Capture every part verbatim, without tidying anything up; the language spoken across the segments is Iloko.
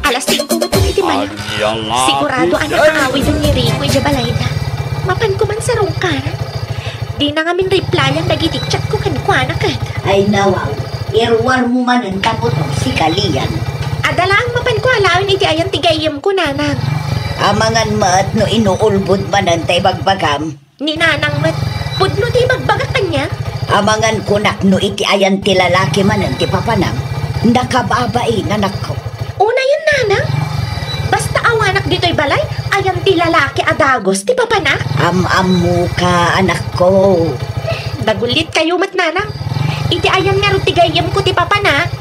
Alas singko met iti mayat. Sigurado a nakaawiden ni Rico idiay balayda. Mapanko man sarungkaran. Dina ngamin replyan dagiti chatko kenkuana ket. Ay, nawaw, iruarmo manen ta putog si Kalian. Adda laeng mapanko alaen iti ayan ti gayyemko, nanang. Amangan met no inuulbod manen ta ibagbagam. Ni nanang met, pudno ti ibagbagak kaniak. Amangan kunak no iti ayan ti lalaki manen ti papanam. Nakababain, anakko. Unayen, nanang. Basta awanak ditoy balay, ayan ti lalaki a dagus ti papanak. Am-ammoka, anakko. Dagulit kayo met, nanang. Iti ayan ngarud ti gayyemko ti papanak.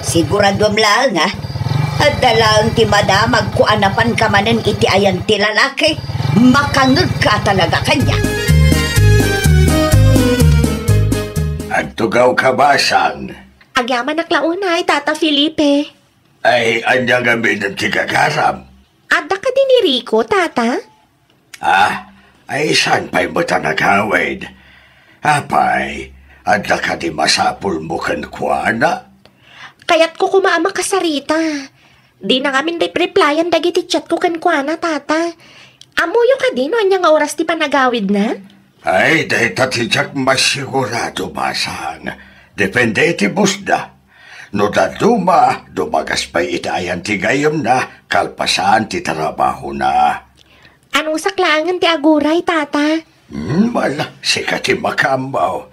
Siguraduam laeng, a? Adda laeng ti madamagko a napanka manen iti ayan ti lalaki. Makangegka talaga kaniak. Agtugawka, Basang. Agyamanak la unay, Tata Felipe. Ay, ania ngamin ti gagaram? Adda kadi ni Rico, Tata? Ah, ay saan pay met a nagawid? Apay, adda kadi masapulmo kenkuana? Kayatko koma a makasarita. Dina ngamin rep-replyan dagiti chatko kenkuana, Tata. Ammoyo kadi no ania nga oras ti panagawidna? Ay, dayta ti diak masigurado, Basang. Depende iti busda. No dadduma, dumagas pay iti ayan ti gayyemna, kalpasan ti trabahona. Anusak laengen ti aguray, Tata? Hmm, ala, sika ti makaammo.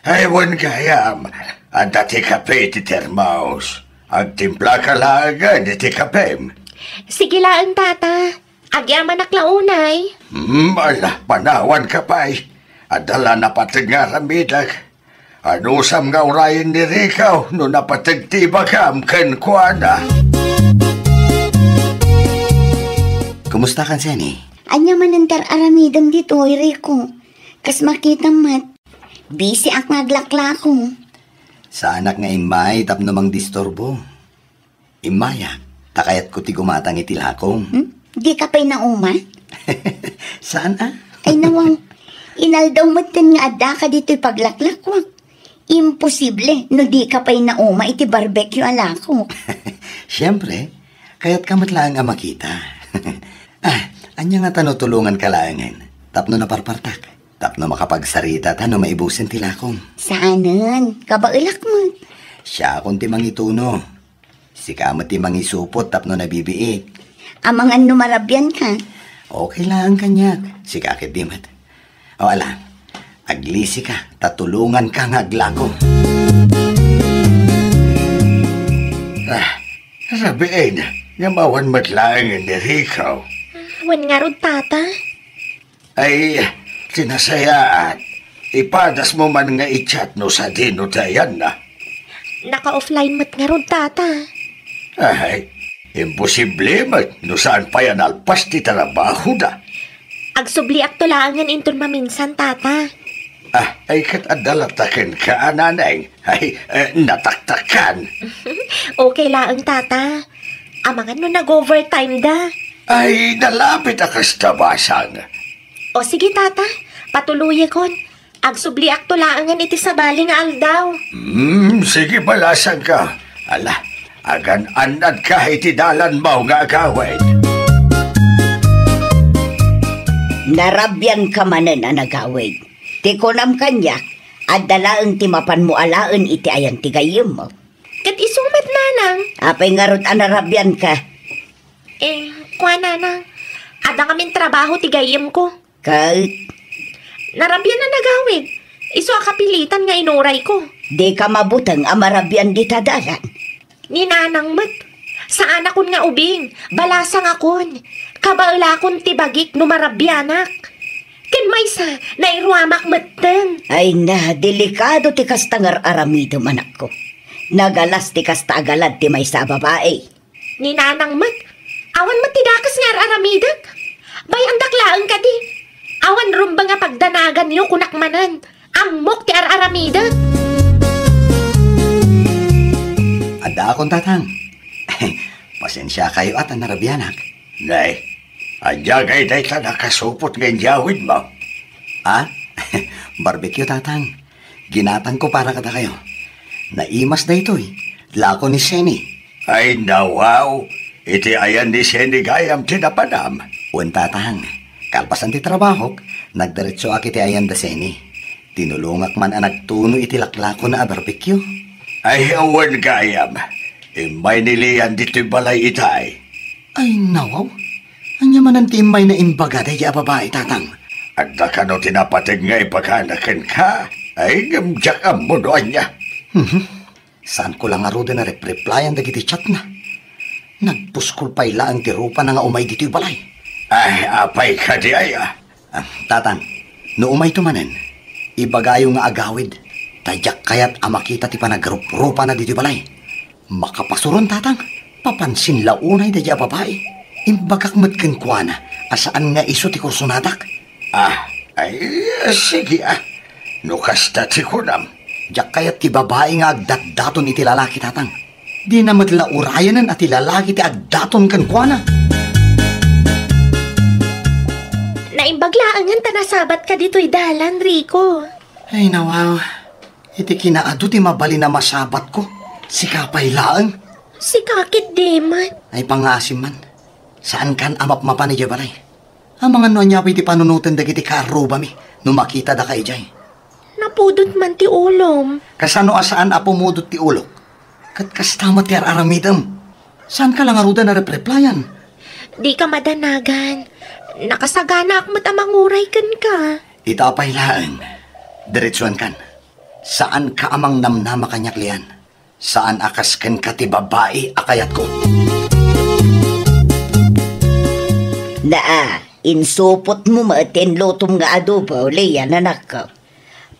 Ay, wen gayam, adda ti kape iti termos. Agtimplaka laengen iti kapem. Sige laeng, Tata. Agyamanak la unay. Hmm, ala, panawanka pay. Adda la napateg nga aramidek. Anusam nga urayen ni Rico no napateg ti ibagam kenkuana? Kumustakan, Seni? Ania manen ti ar-aramidem ditoy, Rico? Kas makitam met, bisiak nga aglaklako. Saanak nga immay tapno mangdisturbo. Immayak, ta kayatko ti gumatang iti lakom. Hmm? Dika pay nauma? Saan a? Ay, nawaw. Inaldaw metten nga addaka ditoy paglaklakwak. Imposible no dika pay nauma iti barbecue a lako. Siempre, kayatka met laeng a makita. Ah, ania ngata no tulonganka laengen tapno naparpartak? Tapno makapagsarita ta no maibusen ti lakom. Saanen, kabaelak met. Siakon ti mangituno. Sika met ti mangisupot tapno nabibiit. Amangan no marabianka. Okay laeng kaniak. Sika ketdi met. O ala, aglisika ta tulonganka nga aglako. Ah, rabiin, ngem awan met laeng ni Rico. Wen ngarud, Tata? Ay, ti nasayaat, ipadasmo man nga i-chat no sadino ti ayanna. Naka-offline met ngarud, Tata. Ay, imposible met no saan pay a nalpas ti trabahoda. Agsubliakto laengen inton maminsan, Tata. Ah, ay ket adda latta kenka a naneng. Ay, eh, nataktakkan. Okay laeng, Tata. Amangan no nag-overtime da. Ay, nalabit a kasta, Basang. O sige, Tata. Patuluyekon. Agsubliakto laengen iti sabali nga aldaw. Hmm, sige, balasangka. Ala, agan-annadka iti dalanmo nga agawid. Narabianka manen a nagawid. Ti kunam kaniak, adda laeng ti mapanmo alaen iti ayan ti gayyemmo. Ket isu met, nanang. Apay ngarud a narabianka? Eh, kua, nanang. Adda ngamin trabaho ti gayyemko. Ket? Narabian a nagawid. Isu a kapilitan nga inurayko. Dika mabuteng a marabian dita dalan. Ni nanang met. Saanakon nga ubing. Balasangakon. Kabaelakon ti bagik no marabianak. Ken maysa, nairuamak metten. Ay na, delikado ti kasta nga ar-aramidem, anakko. Nagalas ti kasta a galad ti maysa a babai. Ni nanang met, awan met ti dakes nga ar-aramidek. Bay-andak laeng kadi. Awan rumbeng a pagdanaganyo, kunak manen. Ammok ti ar-aramidek. Addaakon, Tatang. Pasensiakayo a ta narabianak. Nay, ania ngay dayta nakasupot nga inyawidmo? Ah? Barbecue, Tatang. Ginatangko para kadakayo. Naimas daytoy. Lako ni Seni. Ay, nawaw, iti ayan ni Seni gayam ti napanam. Wen, Tatang. Kalpasan ti trabahok, nagdiretsoak iti ayan da Seni. Tinulongak man a nagtuno iti laklakona a barbecue. Ay, awan gayam. Immay ni Lian ditoy balay itay. Ay, nawaw. Ania manen ti immay na imbaga daydi a babai, Tatang? Adda kano ti napateg nga ibagana kenka? Ay, ngem diak ammo no ania. Mhm. Saanko la ngaruden a rep-replyan dagiti chatna. Nagpuskol pay laeng ti rupana nga umay ditoy balay. Ay, apay kadi aya? Ah, Tatang, no umayto manen, ibagayo nga agawid, ta diak kayat a makita ti panagruprupana ditoy balay. Makapasuron, Tatang, papansin la unay daydi a babai. Imbagak met kenkuana a saan nga isu ti kursonadak. Ah, ay, sige, ah. No kasta ti kunam. Diak kayat ti babai nga agdatdaton iti lalaki, Tatang. Dina met la urayanen a ti lalaki ti agdaton kenkuana. Naimbag laengen ta nasabatka ditoy dalan, Rico. Ay, nawaw. Iti kinaadu ti mabalin a masabatko, sika pay laeng. Sika ketdi met. Ay, pangngaasim man. Saankan a mapmapan idiay balay. Amangan no ania pay ti panunoten dagiti kaarrubami no makitada ka idiay. Napudot man ti ulom. Kasano a saan a pumudot ti ulok? Ket kasta met ti ar-aramidem. Saanka la ngaruden a rep-replyan? Dika madanagan. Nakasaganaak met a manguray kenka. Ita pay laeng. Diretsuankan. Saanka a mangnamnama kaniak, Lian. Saan a kas kenka ti babai a kayatko. Naa, insupotmo met ti inlutom nga adobo, Lian, anakko.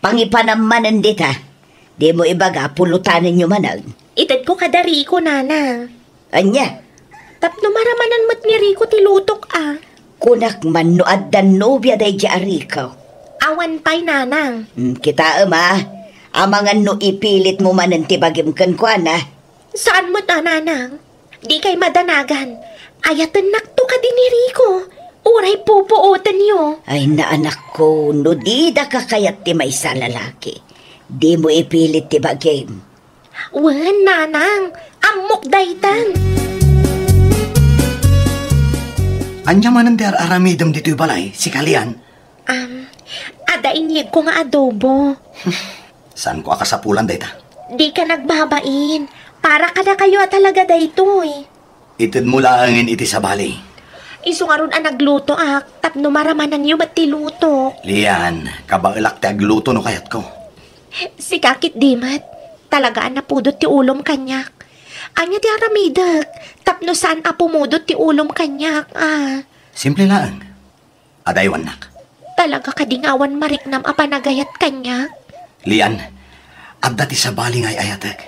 Pangipanam manen dita. Dimo ibaga, pulotanenyo manen. Itedko kada Rico, Nanang. Ania? Tapno maramanan met ni Rico ti lutok a. Kunak man no addan nobia daydi a Rico. Awan pay, Nanang. Hmm, kitaem a. Amangan no ipilitmo manen ti bagim kenkuana. Saan met a, Nanang. Dikay madanagan. Ayatennakto kadi ni Rico. Uray pupuotenyo. Ay, naanakko, no dida kakayat ti maysa a lalaki, dimo ipilit ti bagim. Wen, Nanang, ammok daytan. Ania manen ti ar-aramidem ditoy balay, sika, Lian? Am, adda inyegko nga adobo. Saanko a kasapulan dayta? Dika nagbabain. Para kadakayo a talaga daytoy. Itedmo laengen iti sabali. Isu ngarud a naglutoak tapno maramananyo met ti lutok. Lian, kabaelak ti agluto no kayatko. Sika ketdi met. Talaga a napudot ti ulom kaniak. Ania ti aramidek tapno saan a pumudot ti ulom kaniak, a? Simple laeng. Adaywannak. Talaga kadi nga awan mariknam a panagayat kaniak? Lian, adda ti sabali nga ay-ayatek.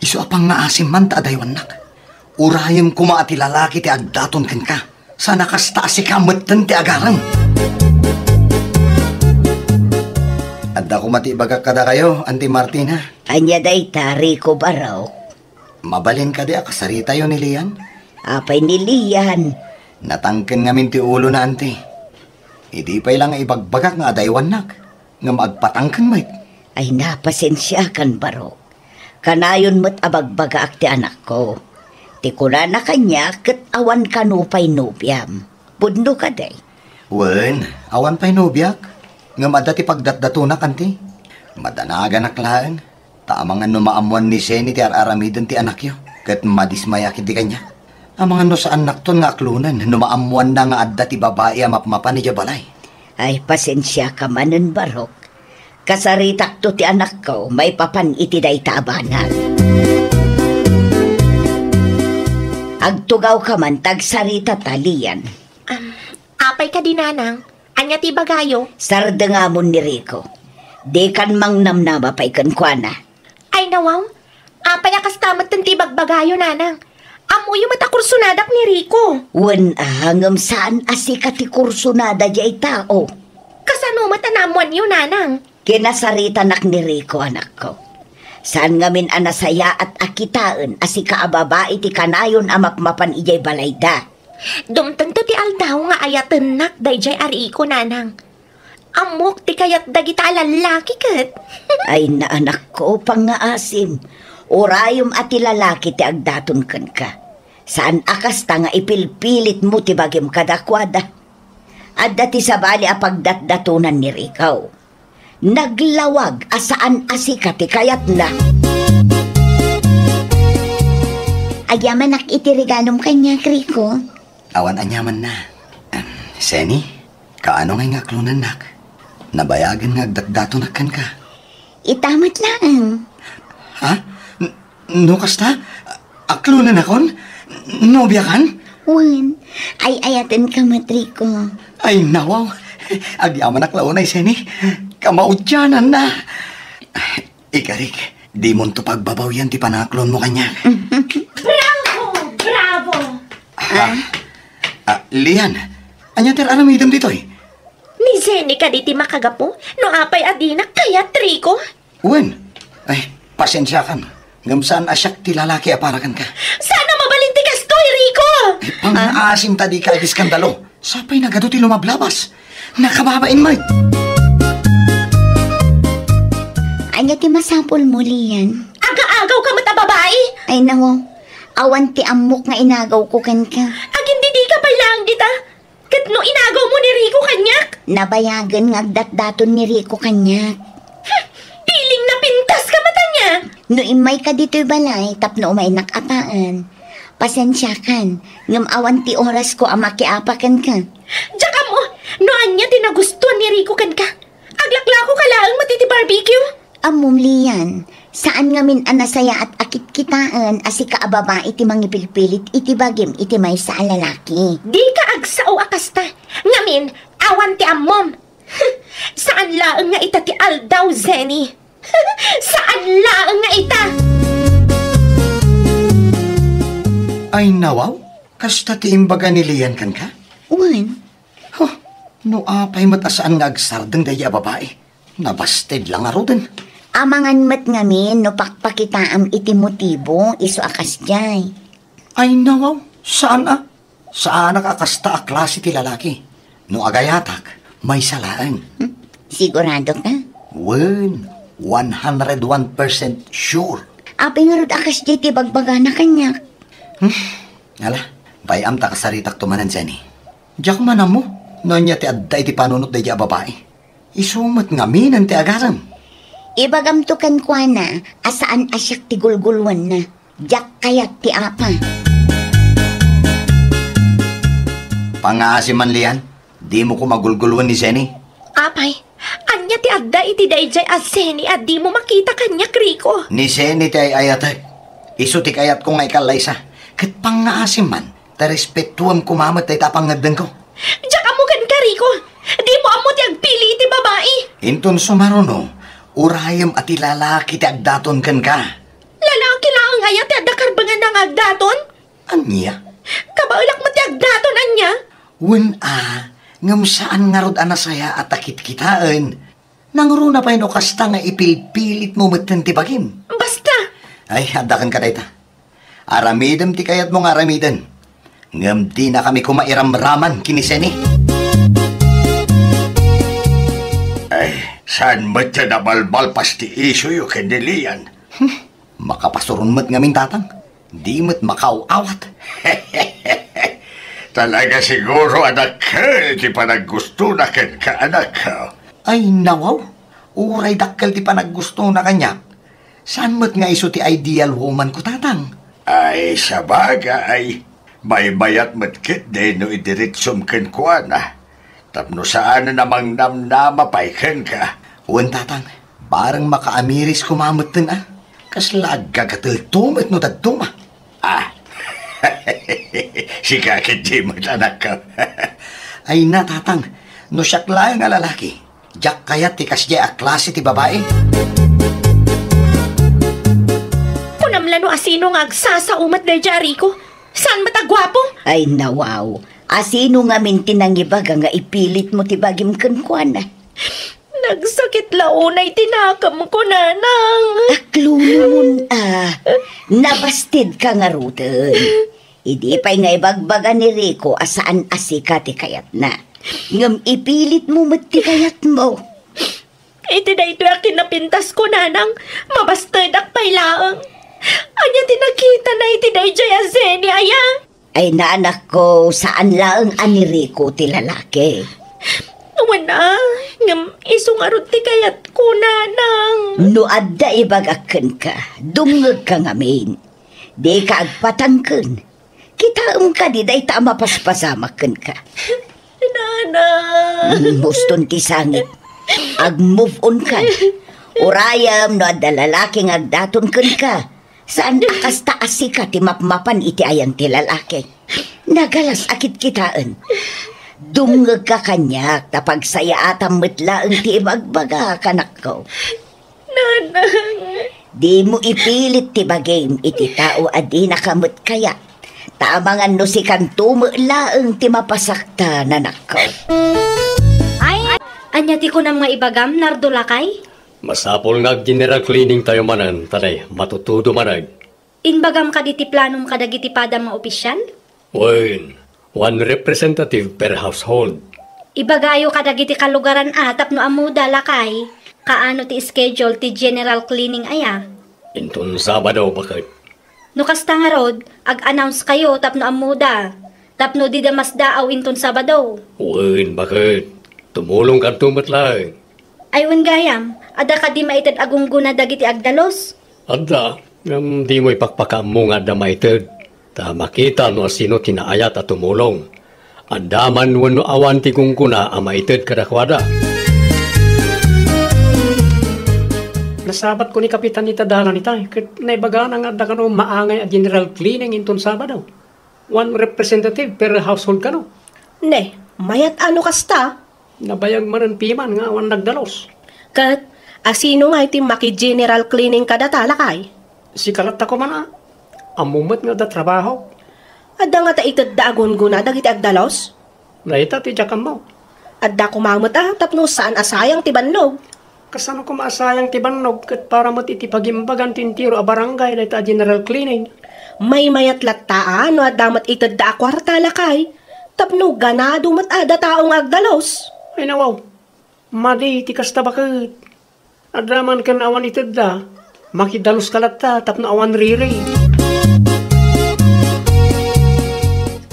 Isu a pangngaasim man ta adaywannak. Urayem koma a ti lalaki ti agdaton kenka. Saan a kasta a sika metten ti agarem. Adda koma ti ibagak kadakayo, Auntie Martina. Ania dayta, Rico Barok? Mabalin kadi a kasaritayo ni Lian? Apay ni Lian? Natangken ngamin ti ulona, Auntie. Idi pay la nga ibagbagak nga adaywannak, ngem agpatangken met. Ay, napasensiakan, Barok. Kanayon met a bagbagaak ti anakko. Ti kunana kaniak ket awan kano pay nobiam. Pudno kadi? Wen, awan pay nobiak. Ngem adda ti pagdatdatonak, Auntie. Madanaganak laeng. Ta amangan no maammoan ni Seni ti ar-aramiden ti anakyo, ket madismaya ketdi kaniak. Amangan no saannakton nga aklonen no maammoanna nga adda ti babai a mapmapan idiay balay. Ay, pasensiaka manen, Barok. Kasaritakto ti anakko maipapan iti dayta a banag. Agtugawka man ta agsaritata, Lian. Am, apay kadi, Nanang? Ania ti ibagayo? Sardengamon ni Rico. Dikan mangnamnama pay kenkuana. Ay, nawaw. Apay a kasta metten ti ibagbagayo, Nanang? Ammoyo met a kursonadak ni Rico. Wen a, ngem saan a sika ti kursonada diay tao. Kasano met a naammoanyo, Nanang? Kinasaritanak ni Rico, anakko. Saan ngamin a nasayaat a kitaen a sika a babai ti kanayon a mapmapan idiay balayda. Dumtengto ti aldaw nga ayatennak daydiay a Rico, Nanang. Ammok ti kayat dagita a lallaki ket. Ay, naanakko, pangngaasim. Urayem a ti lalaki ti agdaton kenka. Saan a kasta nga ipilpilitmo ti bagim kadakuada. Adda ti sabali a pagdatdatonan ni Rico. Naglawag a saan a sika ti kayatna. Agyamanak iti regalom kaniak, Rico. Awan aniamanna. Em, Seni, kaano ngay nga aklonennak? Nabayagen nga agdatdatonak kenka. Ita met laeng. Ha? N-, no kasta? Aklonennakon? Nobiakan? Wen, ay-ayatenka met, Rico. Ay, nawaw. Agyamanak la unay, Seni. Kamaudiananna. Ikarik, dimonto pagbabawian ti panangaklonmo kaniak. Bravo! Bravo! Ah, ah, Lian, ania ti aramidem ditoy? Ni Jenny kadi ti makagapu? No apay a dinak kayat, Rico? Wen. Ay, pasensiakan. Ngem saan a siak ti lalaki a para kenka. Saan a mabalin ti kastoy, Rico! Ay, pangaasim ta dika ag-iskandalo. Sapay nagadu ti lumablabas. Nakababain met. Ania ti masapulmo, Lian? Aga-agawka met a babai! Ay, nawaw. Awan ti ammok nga inagawko kenka. Agindidika pay laeng dita. Ket no inagawmo ni Rico kaniak? Nabayagen nga agdatdaton ni Rico kaniak. Hmm, piling napintaska met ania? No immayka ditoy balay tapno umaynak a paen, pasensiakan, ngem awan ti orasko a makiapa kenka. Diak ammo no ania ti nagustuan ni Rico kenka. Aglaklakoka laeng met iti barbecue. Ammom, Lian, saan ngamin a nasayaat a kitkitaen a sika a babai ti mangipilpilit iti bagim iti maysa a lalaki. Dika agsao a kasta. Ngamin, awan ti ammom. Saan laeng nga ita ti aldaw, Jenny. Saan laeng nga ita. Ay, nawaw? Kasta ti imbaga ni Lian kenka? Wen. Huh, no apay met a saan nga agsardeng daydi a babai, nabasted la ngaruden. Amangan met ngamin no pakpakitaam iti motibo, isu a kasdiay. Ay, nawaw, saan a. Saanak a kasta a klase ti lalaki. No agayatak, maysa laeng. Hmm? Sigurado ka? Wen, one hundred one percent sure. Apay ngarud a kasdiay ti bagbagana kaniak? Hmm? Ala, bay-am ta kasaritakto manen, Jenny. Diak man ammo no ania ti adda iti panunot daydi a babai. Isu met ngamin ti agasem. Ibagamto kenkuana a saan a siak ti gulgulwanna. Diak kayat ti apa. Pangaasim man, Lian, dimo koma gulgulwan ni Jenny. Apay, ania ti adda iti daydiay a Jenny a dimo makita kaniak, Rico? Ni Jenny ti ay-ayatek. Isu ti kayatko nga ikallaysa. Ket pangngaasim man, ta respetuem koma met dayta a pangngeddengko. Diak ammo kenka, Rico. Dimo ammo ti agpili iti babai. Inton sumaruno, urayem a ti lalaki ti agdaton kenka. Lalaki laeng aya ti adda karbenganna nga agdaton? Ania? Kabaelak met ti agdaton, ania? Wen a, ngem saan ngarud a nasayaat a kitkitaen. Nangruna pay no kasta nga ipilpilitmo metten ti bagim. Basta! Ay, adda kenka dayta. Aramidem ti kayatmo nga aramiden. Ngem dinakami koma iramraman ken ni Jenny. Ay, saan met ti nabalbalpas ti isuyo ken ni Lian? Hmm, makapasuron met ngamin, tatang. Di met makaaw-awat. Talaga siguro a dakkel ti panaggustona kenka, anak. Ay, nawaw. Uray dakkel ti panaggustona kaniak, saan met nga isu ti ideal woman ko, tatang. Ay, sabagay, baybayat met ketdi no idiretsom kenkuana. Tapno saanen a mangnamnama pay kenka. Wen, tatang, bareng makaamiris koma metten a. Kasla aggagatelto met no dadduma. Ah. Sika ketdi met, anakko. Ay na, tatang, no siak laeng a lalaki, diak kayat ti kasdiay a klase ti babai. Kunam la no asino nga agsasao met daydiay a Rico. Saan met a guapo? Ay, nawaw. Asino ngamin ti nangibaga nga ipilitmo ti bagim kenkuana? Nagsakit la unay ti nakemko, nanang. Aklonmon a, nabastedka ngaruden. Idi pay nga ibagbaga ni Rico a saan a sika ti kayatna, ngem ipilitmo met ti kayatmo. Iti daytoy a kinapintasko, nanang, mabastedak pay laeng. Ania ti nakitana iti daydiay a Zenny, aya? Ay, nanakko, saan laeng a niriko ti lalaki. Wen a, ngem isu ngarud ti kayatko, nanang. No adda ibagak kenka, dumngegka ngamin. Dika agpatangken. Kitaem kadi dayta a mapaspasamak kenka. Nanang. Mm, muston ti sangit. Ag-move on ka. Urayem no adda lalaki nga agdaton kenka. Saan a kasta a sika ti mapmapan iti ayan ti lalaki. Nagalas a kitkitaen. Dumngegka kaniak, ta pagsayaatam met laeng ti ibagbagak, anakko. Nanang. Dimo ipilit ti bagim iti tao a dinaka met kayat. Ta amangan no sikanto met laeng ti mapasakta, anakko. Ay, ania ti kunam nga ibagam, Nardo lakay? Masapul nga ag-general cleaning tayo manen, ta nay, matutudo manen. Imbagam kadi ti planom kadagiti padam nga opisyal? Wen, one representative per household. Ibagayo kadagiti kalugaran a tapno ammoda, lakay, kaano ti schedule ti general cleaning aya? Inton Sabado, baket. No kasta ngarud, ag-announce kayo tapno ammoda, tapno dida masdaaw inton Sabado. Wen, baket. Tumulong kanto met laeng. Ay, wen gayam, adda kadi maited a gunggona dagiti agdalus? Adda, ngem dimo ipakpakaammo nga adda maited, ta makita no asino ti naayat a tumulong. Adda man wenno awan ti gunggona a maited kadakuada. Nasabatko ni Kapitan ita dalan itay, ket naibagana nga adda kano maangay a general cleaning inton Sabado. One representative per household kano. Ne, mayat a no kasta? Nabayag manen piman nga awan nagdalus. Ket, asino ngay ti maki-general cleaning kadata, lakay? Sika latta koma a. Ammo met nga adda trabaho. Adda ngata itedda a gunggona dagiti agdalus? Dayta ti diak ammo. Adda koma met a tapno saan a sayang ti bannog. Kasano koma a sayang ti bannog ket para met iti pagimbagan ti entero a barangay dayta a general cleaning? Maymayat latta a no adda met itedda a kuarta, lakay. Tapno ganado met a dataon nga agdalus. Ay, nawaw. Madi ti kasta baket. Adda man ken awan itedda, makidaluska latta tapno awan riri.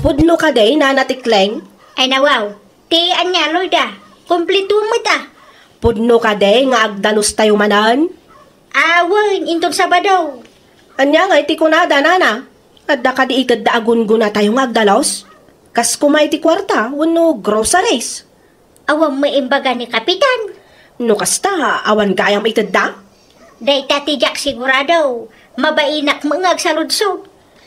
Pudno kadi, Nana Tikleng? Ay, nawaw. Ti ania, Loida? Kompleto met a. Pudno kadi nga agdalustayo manen? Awan, inton Sabado. Ania ngay ti kunada, Nana? Adda kadi itedda a gungonatayo nga agdalus? Kas koma iti kuarta wenno groceries? Awan met imbaga ni Kapitan. No kasta, awan gayam itedda? Dayta ti diak sigurado. Mabainak met nga agsaludsod.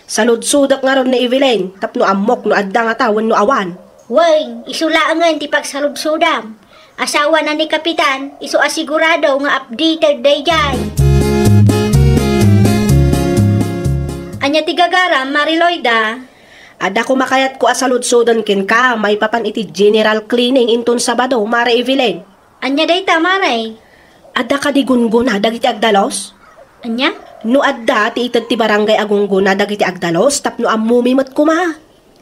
Saludsodek ngarud ni Evelyn, tapno ammok no adda ngata wenno awan. Wen, isu laengen ti pagsaludsodam. Asawana ni Kapitan, isu a sigurado nga updated daydiay. Ania ti gagaram, Mari Loida? Adda koma kayatko a saludsoden kenka maipapan iti general cleaning inton Sabado, Mare Evelyn. Ania dayta, Mare? Adda kadi gunggona dagiti agdalus? Ania? No adda ti ited ti barangay a gunggona dagiti agdalus tapno ammomi met koma.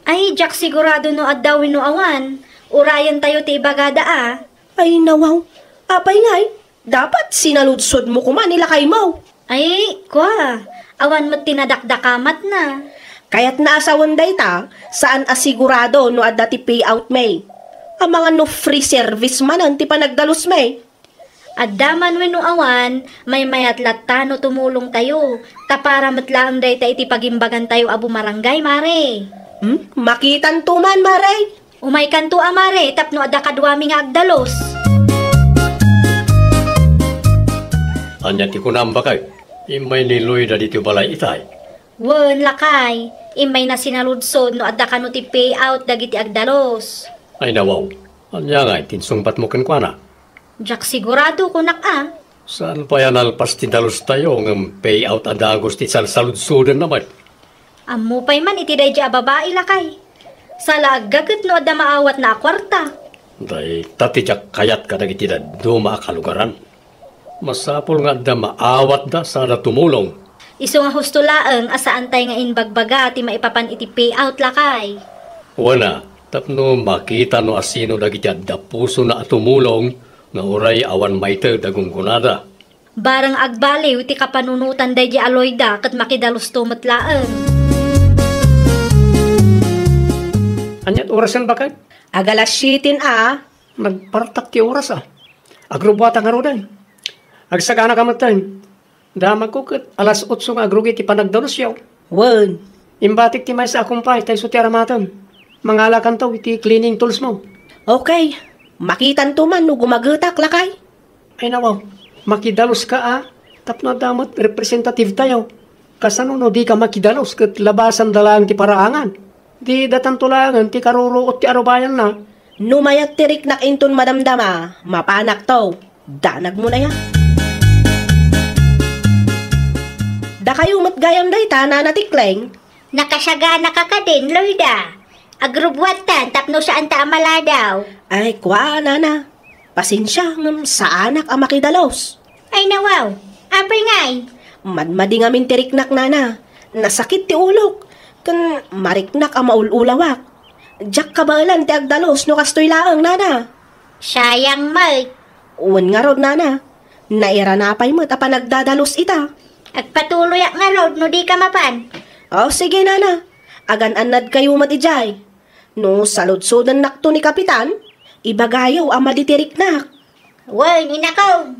Ay, diak sigurado no adda wenno awan. Urayentayo ti ibagada a. Ay, nawaw. Apay ngay? Dapat sinaludsodmo koma ni lakaymo. Ay, kua, awan met ti nadakdakamatna. Kayatna a sawen dayta, saan a sigurado no adda ti payout mi. Amangan no free service manen ti panagdalus mi. Adda man wenno awan, maymayat latta no tumulongtayo, ta para met laeng dayta iti pagimbagantayo a bumarangay, Mare. Hmm? Makitanto man, Mare. Umaykanto a, Mare, tapno adda kaduami nga agdalus. Ania ti kunam, baket? Immay ni Loida ditoy balay itay? Wen, lakay. Immayna sinaludsod no adda kano ti payout dagiti agdalus. Ay, nawaw. Ania ngay ti insungbatmo kenkuana? Diak sigurado, kunak a. Saan pay a nalpas ti dalustayo ngem payout a dagus ti salsaludsodenna met? Ammo pay man iti daydiay a babai, lakay. Salaagga ket no adda maawatna a kuarta. Dayta ti diak kayat kadagiti dadduma a kalugaran. Masapul nga adda maawatda sada tumulong. Isu nga husto laeng a saantay nga imbagbaga ti maipapan iti payout, lakay. Wen a, tapno makita no asino dagiti adda pusona a tumulong nga uray awan maited a gunggonada. Barang agbaliw ti kapanunotan daydi a Loida ket makidalusto met laeng. Aniat orasen, baket? Agalas siete a. Nagpartak ti oras a. Agrubuata ngaruden. Agsagana ka metten. Damagko ket alas otso nga agrugi ti panagdalusyo. Wen. Imbatik ti maysa a kumpay ta isu ti aramatem. Mangalakanto iti cleaning tools mo. Okay. Makitanto man no gumagetak, lakay. Ay nawaw, makidalos ka a, tapno adda met representative tayo. Kasano no di ka makidalos ket labasan da laeng ti paraangan? Di datanto laengen ti karuruot ti arubayanna. No mayat ti riknak inton madamdama, mapanakto. Danag mo na ya. Dakayo met gayam dayta, Nana Tikleng? Nakasagana ka kadin, Loida. Agrubuattan tapno saan ta a maladaw. Ay, kua, Nana. Pasensia, ngem saanak a makidalos. Ay, nawaw. Apay ngay? Madmadi ngamin ti riknak, Nana. Nasakit ti ulok. Ken mariknak a maul-ulawak. Diak kabaelan ti agdalos no kastoy laeng, Nana. Sayang met. Wen ngarud, Nana. Nairana pay met a panagdadalos ita. Agpatuloyak ngarud no di ka mapan. O, sige, Nana. Agan-annad kayo met idiay. No saludsodennakto ni Kapitan, ibagayo a madi ti riknak. Wen, inako.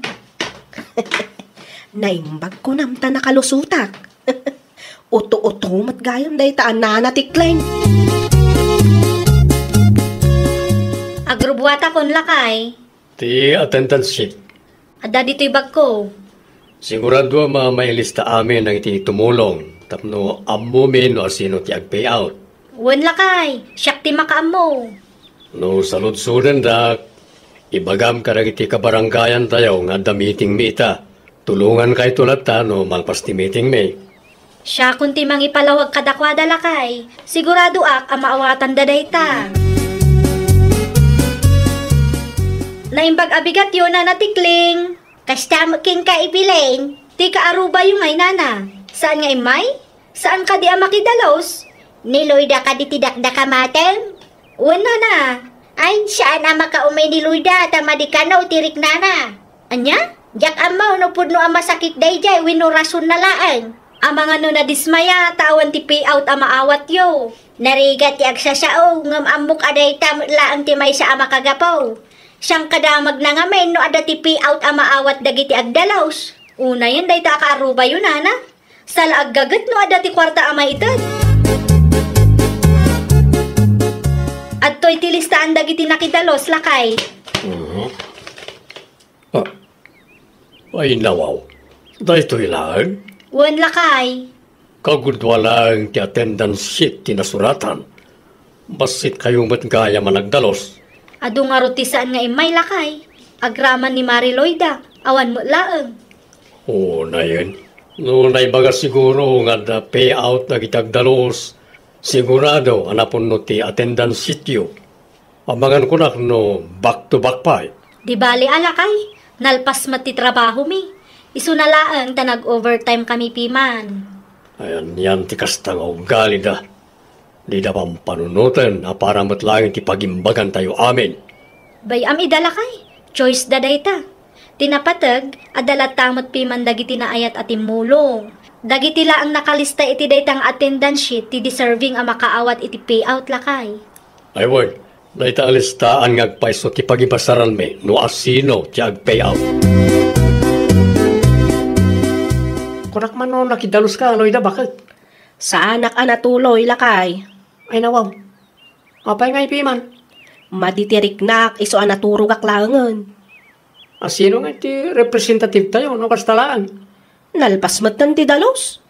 Naimbag kunam ta nakalusotak. Uto-uto met gayam dayta a Nana Tikleng. Agrubuatakon, lakay. Ti attendance sheet. Adda ditoy bagko. Sigurado a ma-, mailista amin dagiti tumulong tapno ammomi no asino ti agpayout. Wen, lakay, siak ti makaammo. No saludsodendak, ibagam kadagiti kabarangayantayo nga adda meetingmi ita. Tulongankayto latta no malpas ti meetingmi. Siakon ti mangipalawag kadakuada, lakay. Siguradoak a maawatanda dayta. Naimbag a bigatyo, Nana Tikling. Kasta met kenka, Evelyn. Ti kaarubayo ngay, Nana. Saan nga immay? Saan kadi a makidalos? Ni Loida kadi ti dakdakamatem? Wen, Nana. Ay, saan a makaumay ni Loida ta madi kano ti riknana. Ania? Diak ammo no pudno a masakit daydiay wenno rasonna laeng. Amangan no nadismaya ta awan ti payout a maawatyo. Narigat ti agsasao, ngem ammok a dayta met laeng ti maysa a makagapu. Sangkadamagna ngamin no adda ti payout a maawat dagiti agdalos. Unayen dayta a kaarubayo, Nana. Saan la aggaget no adda ti kuarta a maited. Adtoy ti listaan dagiti nakidalos, lakay. Mhm. Ah. Ay, nawaw. Daytoy laeng? Wen, lakay. Kagudua laeng ti attendance sheet ti nasuratan. Bassit kayo met gayam a nagdalos. Adu ngarud ti saan nga immay, lakay. Agraman ni Mari Loida, awan met laeng. Unayen. No naibaga siguro nga adda payout dagiti agdalos, sigurado a napunno ti attendance sheetyo. Amangan kunak no back to back pay. Di bali a, lakay, nalpas met ti trabahomi. Isuna laeng ta nag-overtime kami piman. Ay, anian ti kasta nga ugalida. Dida pampanunoten a para met laeng ti pagimbagantayo amin. Bay-am ida, lakay. Choice da dayta. Ti napateg, adda latta met piman dagiti naayat a timmulong. Dagiti laeng nakalista iti dayta nga attendance sheet ti deserving a makaawat iti payout, lakay. Ay, wen, dayta a listaan nga agpayso ti pagibasaranmi no asino ti agpayout. Kunak man no nakidalos ka, Loida, baket? Saanak a natuloy, lakay. Ay, nawaw. Apay nga ipiman? Madi ti riknak, isu a naturogak laengen. Asino nga ti representative tayo, no kasta laeng? Nalpas metten ti dalos.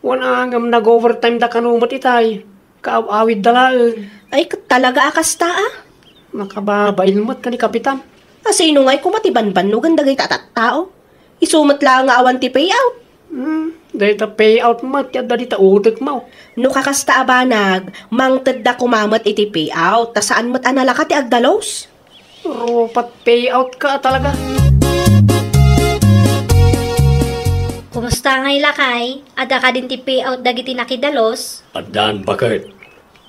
Wen a, ngem nag-overtime da kano met itay. Kaaw-awid da laeng. Ay, ket talaga a kasta, a? Nakababain met ken ni Kapitan. Asino ngay koma ti banbannogen dagiti a tattao? Isu met laeng nga awan ti payout. Hmm, dayta payout met ti adda dita utek mo. No kakasta a banag, mangtedda koma met iti payout, ta saan met a nalaka ti agdalos. Rupat payout ka talaga. Kumusta ngay, lakay? Adda kadin ti payout dagiti nakidalos? Addan, baket.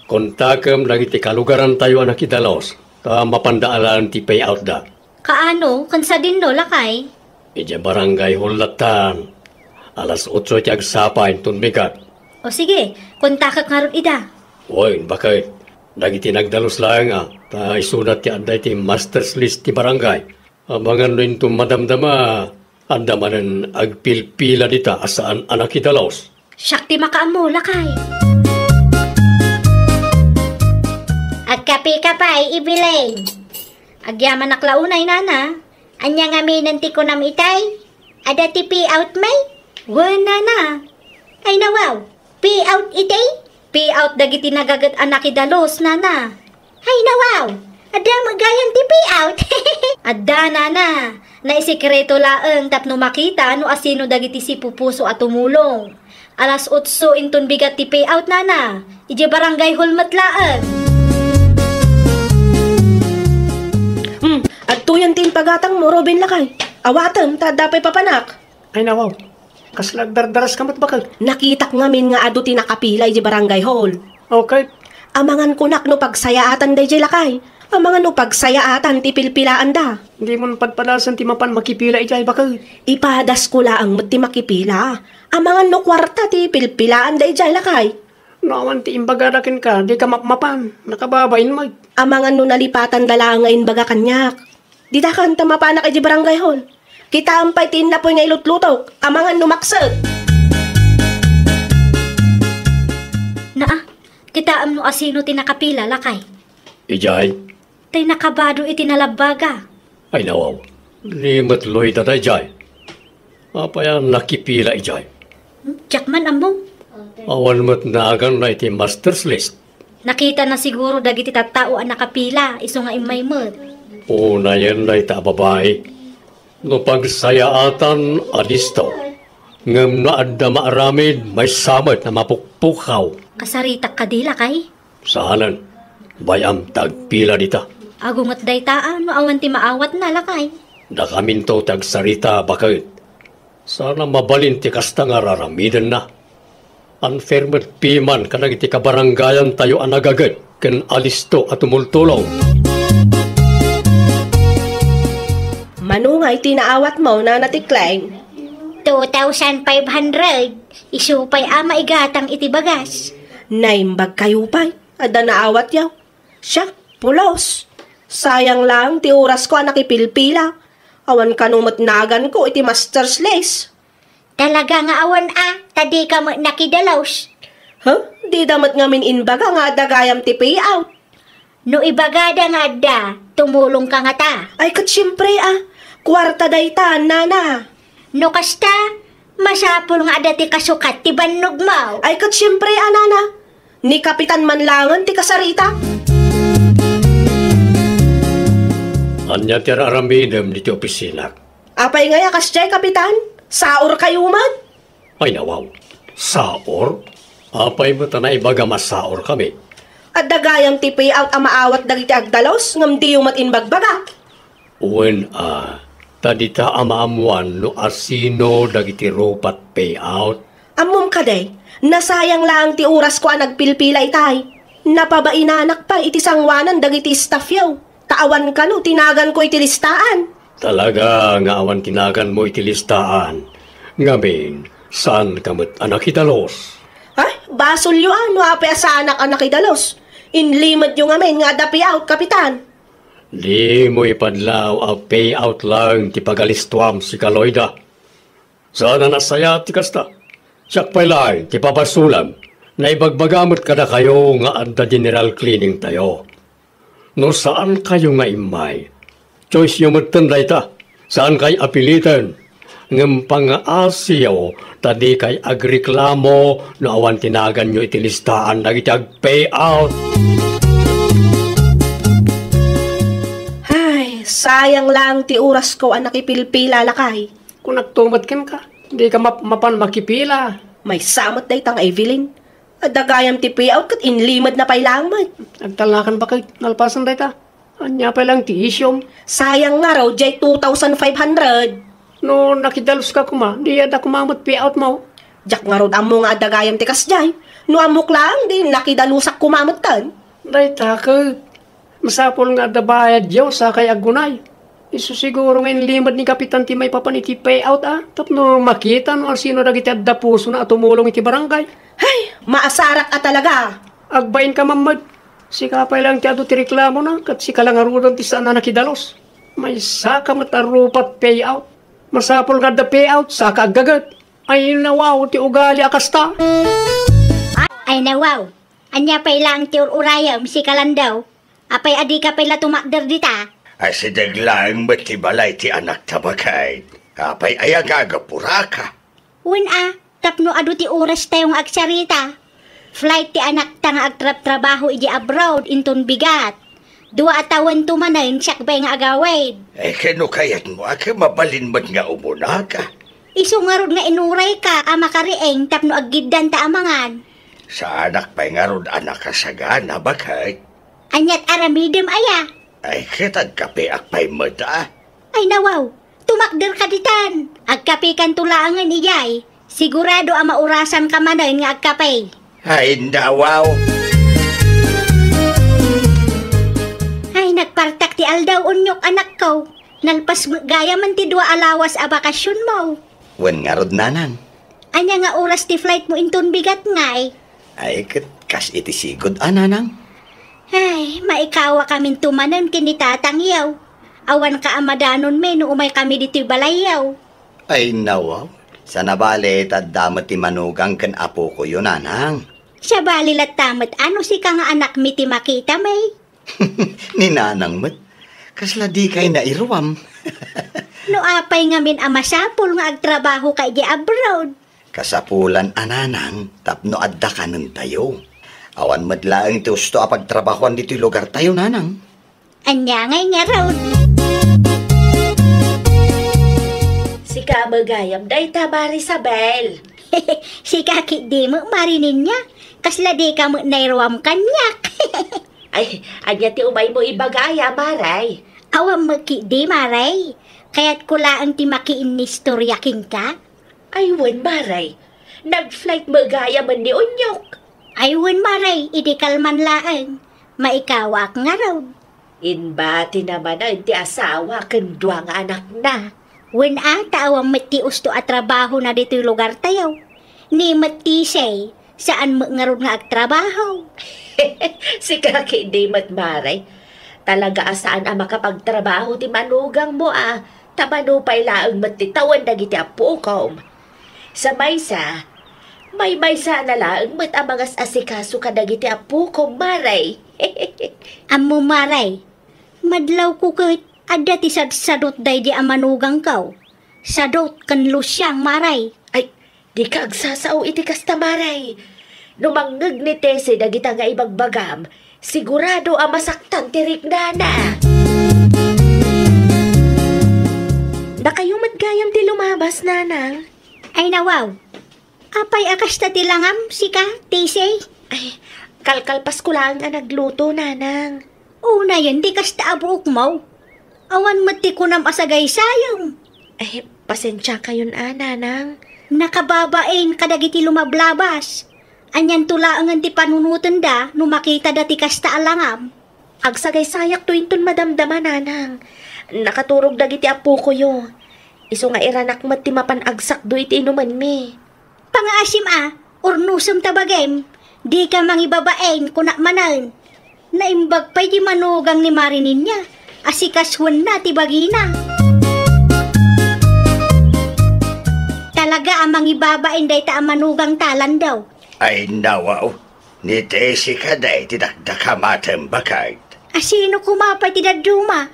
Kontakem dagiti kalugarantayo a nakidalos, ta mapanda alaen ti payoutda. Kaano, ken sadinno, lakay? Idiay barangay hall lattan. Alas otso ti agsapa inton bigat. O sige, kontakek ngarud ida. Wen, baket. Dagiti nagdalus laeng a, ta isuna ti adda iti master's list ti barangay. Amangan no inton madamdama, adda manen agpilpila dita a saan a nakidalus. Siak ti makaammo, lakay. Agkape ka pay, Evelyn. Agyamanak la unay, nana. Ania ngaminen ti kunam itay? Adda ti payout, may? Wen, nana. Ay, nawaw. Payout itay? Payout dagiti nagaget a nakidalus, nana. Ay, nawaw. Adda met gayam ti payout. Adda, nana. Naisekreto laeng tapno makita no asino dagiti sipupuso a tumulong. Alas otso inton bigat ti payout, nana. Idiay barangay hall met laeng. Hmm, adtoyen ti impagatangmo, Ruben, lakay. Awatem, ta adda pay papanak. Ay, nawaw. Kasla agdardaras ka met, baket. Nakitak ngamin nga adu ti nakapila idiay barangay hall. Okay. Amangan kunak no pagsayaatan daydiay, lakay. Amangan no pagsayaatan ti pilpilaanda. Di mon padpadasen ti mapan makipila idiay, baket. Ipadas ko laeng met ti makipila. Amangan no kuarta ti pilpilaanda idiay, lakay. No awan ti imbagada kenka, dika mapmapan. Nakababain met. Amangan no nalipatanda laeng nga imbaga kaniak. Ditakan ta mapanak idiay barangay hall. Kitaem pay ti innapoy nga ilutlutok. Amangan no makset. Naa, kitaem no asino ti nakapila, lakay. Idiay? Tay nakabado iti nalabbaga. Ay, nawaw. Ni met Loida daydiay. Apay a nakipila idiay? Hmm, diak man ammo. Awan met naganna iti master's list. Nakitana siguro dagiti tattao a nakapila, isu nga immay met. Unayen dayta a babai. No pagsayaatan, adisto. Ngem no adda maaramid, maysa met a mapukpukaw. Kasaritak kadi, lakay? Saanen. Bay-am ta agpila dita. Agunget dayta a no awan ti maawatna, lakay. Dakaminto ti agsarita, baket. Saan a mabalin ti kasta nga raramidenna. Unfair met piman kadagiti kabarangayantayo a nagaget ken alisto a tumultulong. Mano nga iti naawatmo, Nana Tikling? Two thousand five hundred. Isu pay a maigatang iti bagas. Naimbag kayo pay. Adda naawatyo. Siak, pulos. Sayang lang ti orasko a nakipilpila. Awan kano met naganko iti master's list. Talaga nga awan a, ta dika met nakidalus. Huh? Dida met ngamin imbaga nga adda gayam ti payout. No ibagada nga adda, tumulongka ngata. Ay, ket siempre a. Kuarta dayta, nana. No kasta, masapul nga adda ti kasukat ti bannogmo. Ay, ket siempre a, nana. Ni Kapitan man langen ti kasarita. Ania ti ar-aramidem ditoy opisinak? Apay ngay a kasdiay, Kapitan? Saor kayo met? Ay, nawaw. Saor? Apay met a naibagam a saor kami? Adda gayam ti payout a maawat dagiti agdalus, ngem diyo met imbagbaga. Wen a, ta dita a maammoan no asino dagiti rupat payout. Ammom kadi, nasayang laeng ti orasko a nagpilpila itay. Napabainanak pay iti sangoanan dagiti staffyo. Ta awan kano ti naganko iti listaan. Talaga nga awan ti naganmo iti listaan. Ngamin, saanka met a nakidalus? Ay, basolyo a no apay a saanak a nakidalus. Inlimedyo ngamin nga adda payout, Kapitan. Dimo ipadlaw a payout laeng ti pagalistuam, Sikaloyda. Saan a nasayaat ti kasta. Siak pay laeng ti pabasolem. Naibagbaga met kadakayo nga adda general cleaning tayo. No saan kayo nga immay, choice yo metten dayta. Saan kay a piliten. Ngem pangaasiyo ta di kay agreklamo no awan ti naganyo iti listaan dagiti agpayout. Ay, sayang lang ti orasko a nakipilpila, lakay. Kunak to met kenka, dika map-, mapan makipila. Maysa met dayta nga Evelyn. Adda gayam ti payout ket inlimedna pay laeng met. Agtalnakan baket, nalpasen dayta. Ania pay laeng ti isyom? Sayang ngarud jay two thousand five hundred. No nakidaluska koma, di adda koma met payoutmo. Diak ngarud ammo nga adda gayam ti kasdiay. No ammok laeng, di nakidalusak koma metten. Dayta ket masapul nga adda bayadyo, sakay aggunay. Isu siguro nga inlimed ni Kapitan ti maipapan iti payout a, tapno makita no asino dagiti adda pusona a tumulong iti barangay. Hay, maasarak a talaga! Agbainka man met. Sika pay laeng ti adu ti reklamona, ket sika la ngaruden ti saan a nakidalus. Maysaka met a rupat payout. Masapul nga adda payout, saka aggaget. Ay, nawaw ti ugali a kasta. Ay, nawaw. Ania pay laeng ti ur-urayem, sika Landaw? Apay a dika pay la tumakder dita? Asideg laeng met ti balay ti anakta, baket. Apay aya nga agapuraka? Wen a, tapno adu ti oras tayo nga agsarita. Flight ti anakta nga agtrabtrabaho iti abroad inton bigat. Dua a tawen to manen siak bay nga agawid. Eh, ken no kayatmo a, ket mabalin met nga umunaka. Isu ngarud nga inurayka a makariing tapno aggiddanta a mangan. Saanak pay ngarud a nakasagana, baket. Aniat aramidem aya? Ay, ket agkapeak pay met a. Ay, nawaw. Tumakderka ditan. Agkapekanto laengen idiay. Sigurado a maurasanka manen nga agkape. Ay, nawaw. Ay, nagpartak ti aldaw, Unyok, anakko. Nalpas met gayamen ti dua a lawas a bakasionmo. Wen ngarud, nanang. Ania nga oras ti flightmo inton bigat ngay? Ay, ket kas iti sigud a, nanang. Ay, maikawakaminto manen ken ni tatangyo. Awanka a madanonmi no umaykami ditoy balayyo. Ay, nawaw. Sana bale, ta adda met ti manugang ken apokoyo, nanang. Sabali latta met a no sika nga anakmi ti makitami. Ni nanang met. Kasla dikay nairuam. No apay ngamin a masapul nga agtrabahoka idiay abroad? Kasapulan a, nanang, tapno adda kanentayo. Awan met laeng ti usto a pagtrabahoan ditoy lugartayo, nanang. Ania ngay ngarud? Sika met gayam dayta, Mari Isabel. Sika ketdi met, Mari Ninia. Kasla dika met nairuam kaniak. Ay, ania ti umaymo ibaga aya, Mari? Awan met ketdi, Mari. Kayatko laeng ti makiinnistorya kenka. Ay, wen, Mari. Nag-flight met gayamen ni Unyok. Ay, wen, Mari, idi kalman laeng. Maikawaak ngarud. Inbatina manen ti asawa ken dua nga anakna. Wen a, ta awan met ti usto a trabahona ditoy lugartayo. Ni met Tisay, saan met ngarud nga agtrabaho. Sika ketdi met, Mari. Talaga a saan a makapagtrabaho ti manugangmo a, ta mano pay laeng met ti tawen dagiti appokom. Sa maysa, maymaysana laeng met a mangas-asikaso kadagiti appokom, Mari. Ammom, Mari, madlawko ket adda ti sadsadot daydi a manugangko. Sadot ken Luciang, Mari. Ay, dika agsasao iti kasta, Mari. No mangngeg ni Tessie dagita nga ibagbagam, sigurado a masaktan ti riknana. Dakayo met gayam ti lumabas, nanang. Ay, nawaw. Apay a kasta ti langam, sika, Tessie? Ay, kalkalpasko laeng a nagluto, nanang. Unayen ti kasta a buokmo. Awan met ti kunam a sagaysayem. Ay, pasensiakayon a, nanang. Nakababain kadagiti lumablabas. Anianto laengen ti panunotenda no makitada ti kasta a langam? Agsagaysayakto inton madamdama, nanang. Nakaturog dagiti appokoyo. Isu nga iranak met ti mapan agsakdo iti inumenmi. Pangaasim a, urnosem ta bagim. Dika mangibabain, kunak manen. Naimbag pay ti manugang ni Mari Ninia, asikasoenna ti bagina. Talaga a mangibabain dayta a manugangta, Landaw. Ay, nawaw. Ni Tessie kadi ti dakdakamatem, baket. Asino koma pay ti dadduma?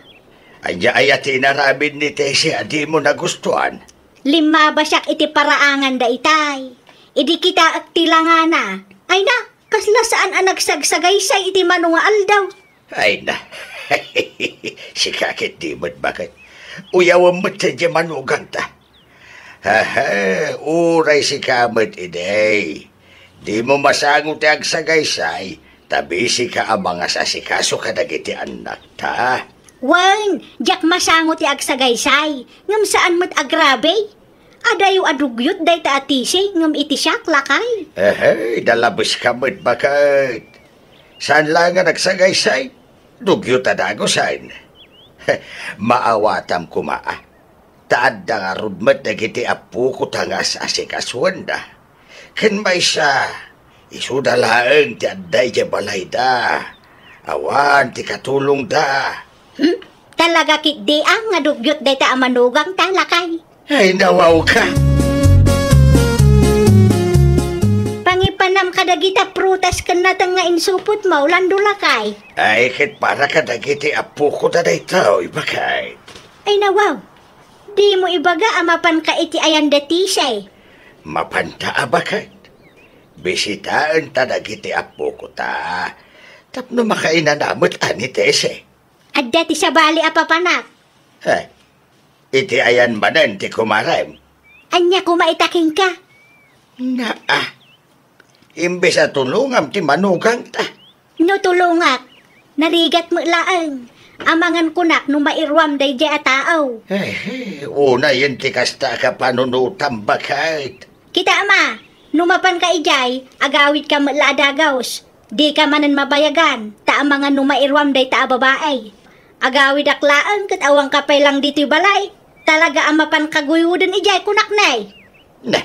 Ania aya ti inaramid ni Tessie a dimo nagustuan? Limmabasiak iti paraangan daytay. Idi kitaek ti langana, ay na, kasla saan a nagsagsagaysay iti mano nga aldaw. Ay na, sika ketdi met, baket. Uyawem met daydiay manugangta. Hehe, uray sika met idi. Dimo masango ti agsagaysay, ta bisika a mangasasikaso kadagiti annakta. Wen, diak masango ti agsagaysay, ngem saan met agrabe. Adayo a dugyot dayta a Tessie ngem iti siak, lakay. Ehey, nalabeska met, baket. Saan laeng a nagsagaysay? Dugyot a dagusen. Maawatam koma, a. Ta adda ngarud met dagiti appokoda nga as-asikasuenda. Ken maysa, isuda laeng ti adda idiay balayda. Awan ti katulongda. Hmm? Talaga ketdi a nga dugyot dayta a manugangta, lakay. Ay, nawawka. Pangipanam kadagita prutas ken nateng nga insupotmo, Lando, lakay. Ay, ket para kadagiti appokoda daytoy, baket. Ay, nawaw. Dimo ibaga a mapanka iti ayan da Tisay. Mapanta a, baket. Bisitaenta dagiti appokota tapno makainana met a ni Tese. Adda ti sabali a papanak. He, iti ayan manen ti kumarem? Ania koma ita kenka? Naa, imbes a tulongam ti manugangta. No tulongak, narigat met laeng. Amangan kunak no mairuam daydiay a tao. Eh, unayen ti kasta a kapanunotam, baket. Kita, ama, no mapanka idiay, agawidka met la a dagus. Dika manen mabayagan, ta amangan no mairuam dayta a babai. Agawidak laeng ket awanka pay lang ditoy balay. Talaga a mapanka guyoden idiay, kunak ne. Ne.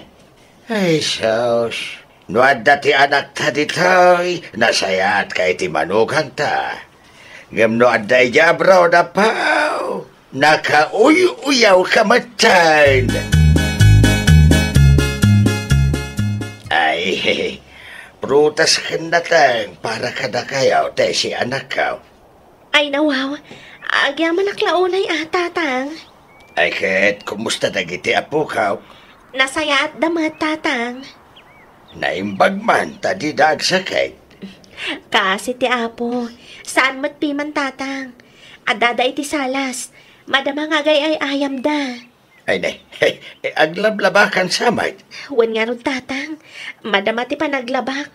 Ay, sus. No adda ti anakta ditoy, nasayaatka iti manugangta. Ngem no adda idiay abroad, apaw, nakauy-uyawka metten. Ay, prutas ken nateng para kadakayo, Tesi, anakko. Ay, nawaw. Agyamanak la unay a, Tatang. Ay, ket kumusta dagiti appokaw? Nasayaatda met, Tatang. Naimbag man ta dida agsakit. Kaasi ti Apo. Saan met piman, Tatang. Addada iti salas. Madama nga agay-ay-ayamda. Ay, ne. Aglablabakansa met. Wen ngarud, Tatang. Madama ti panaglabak.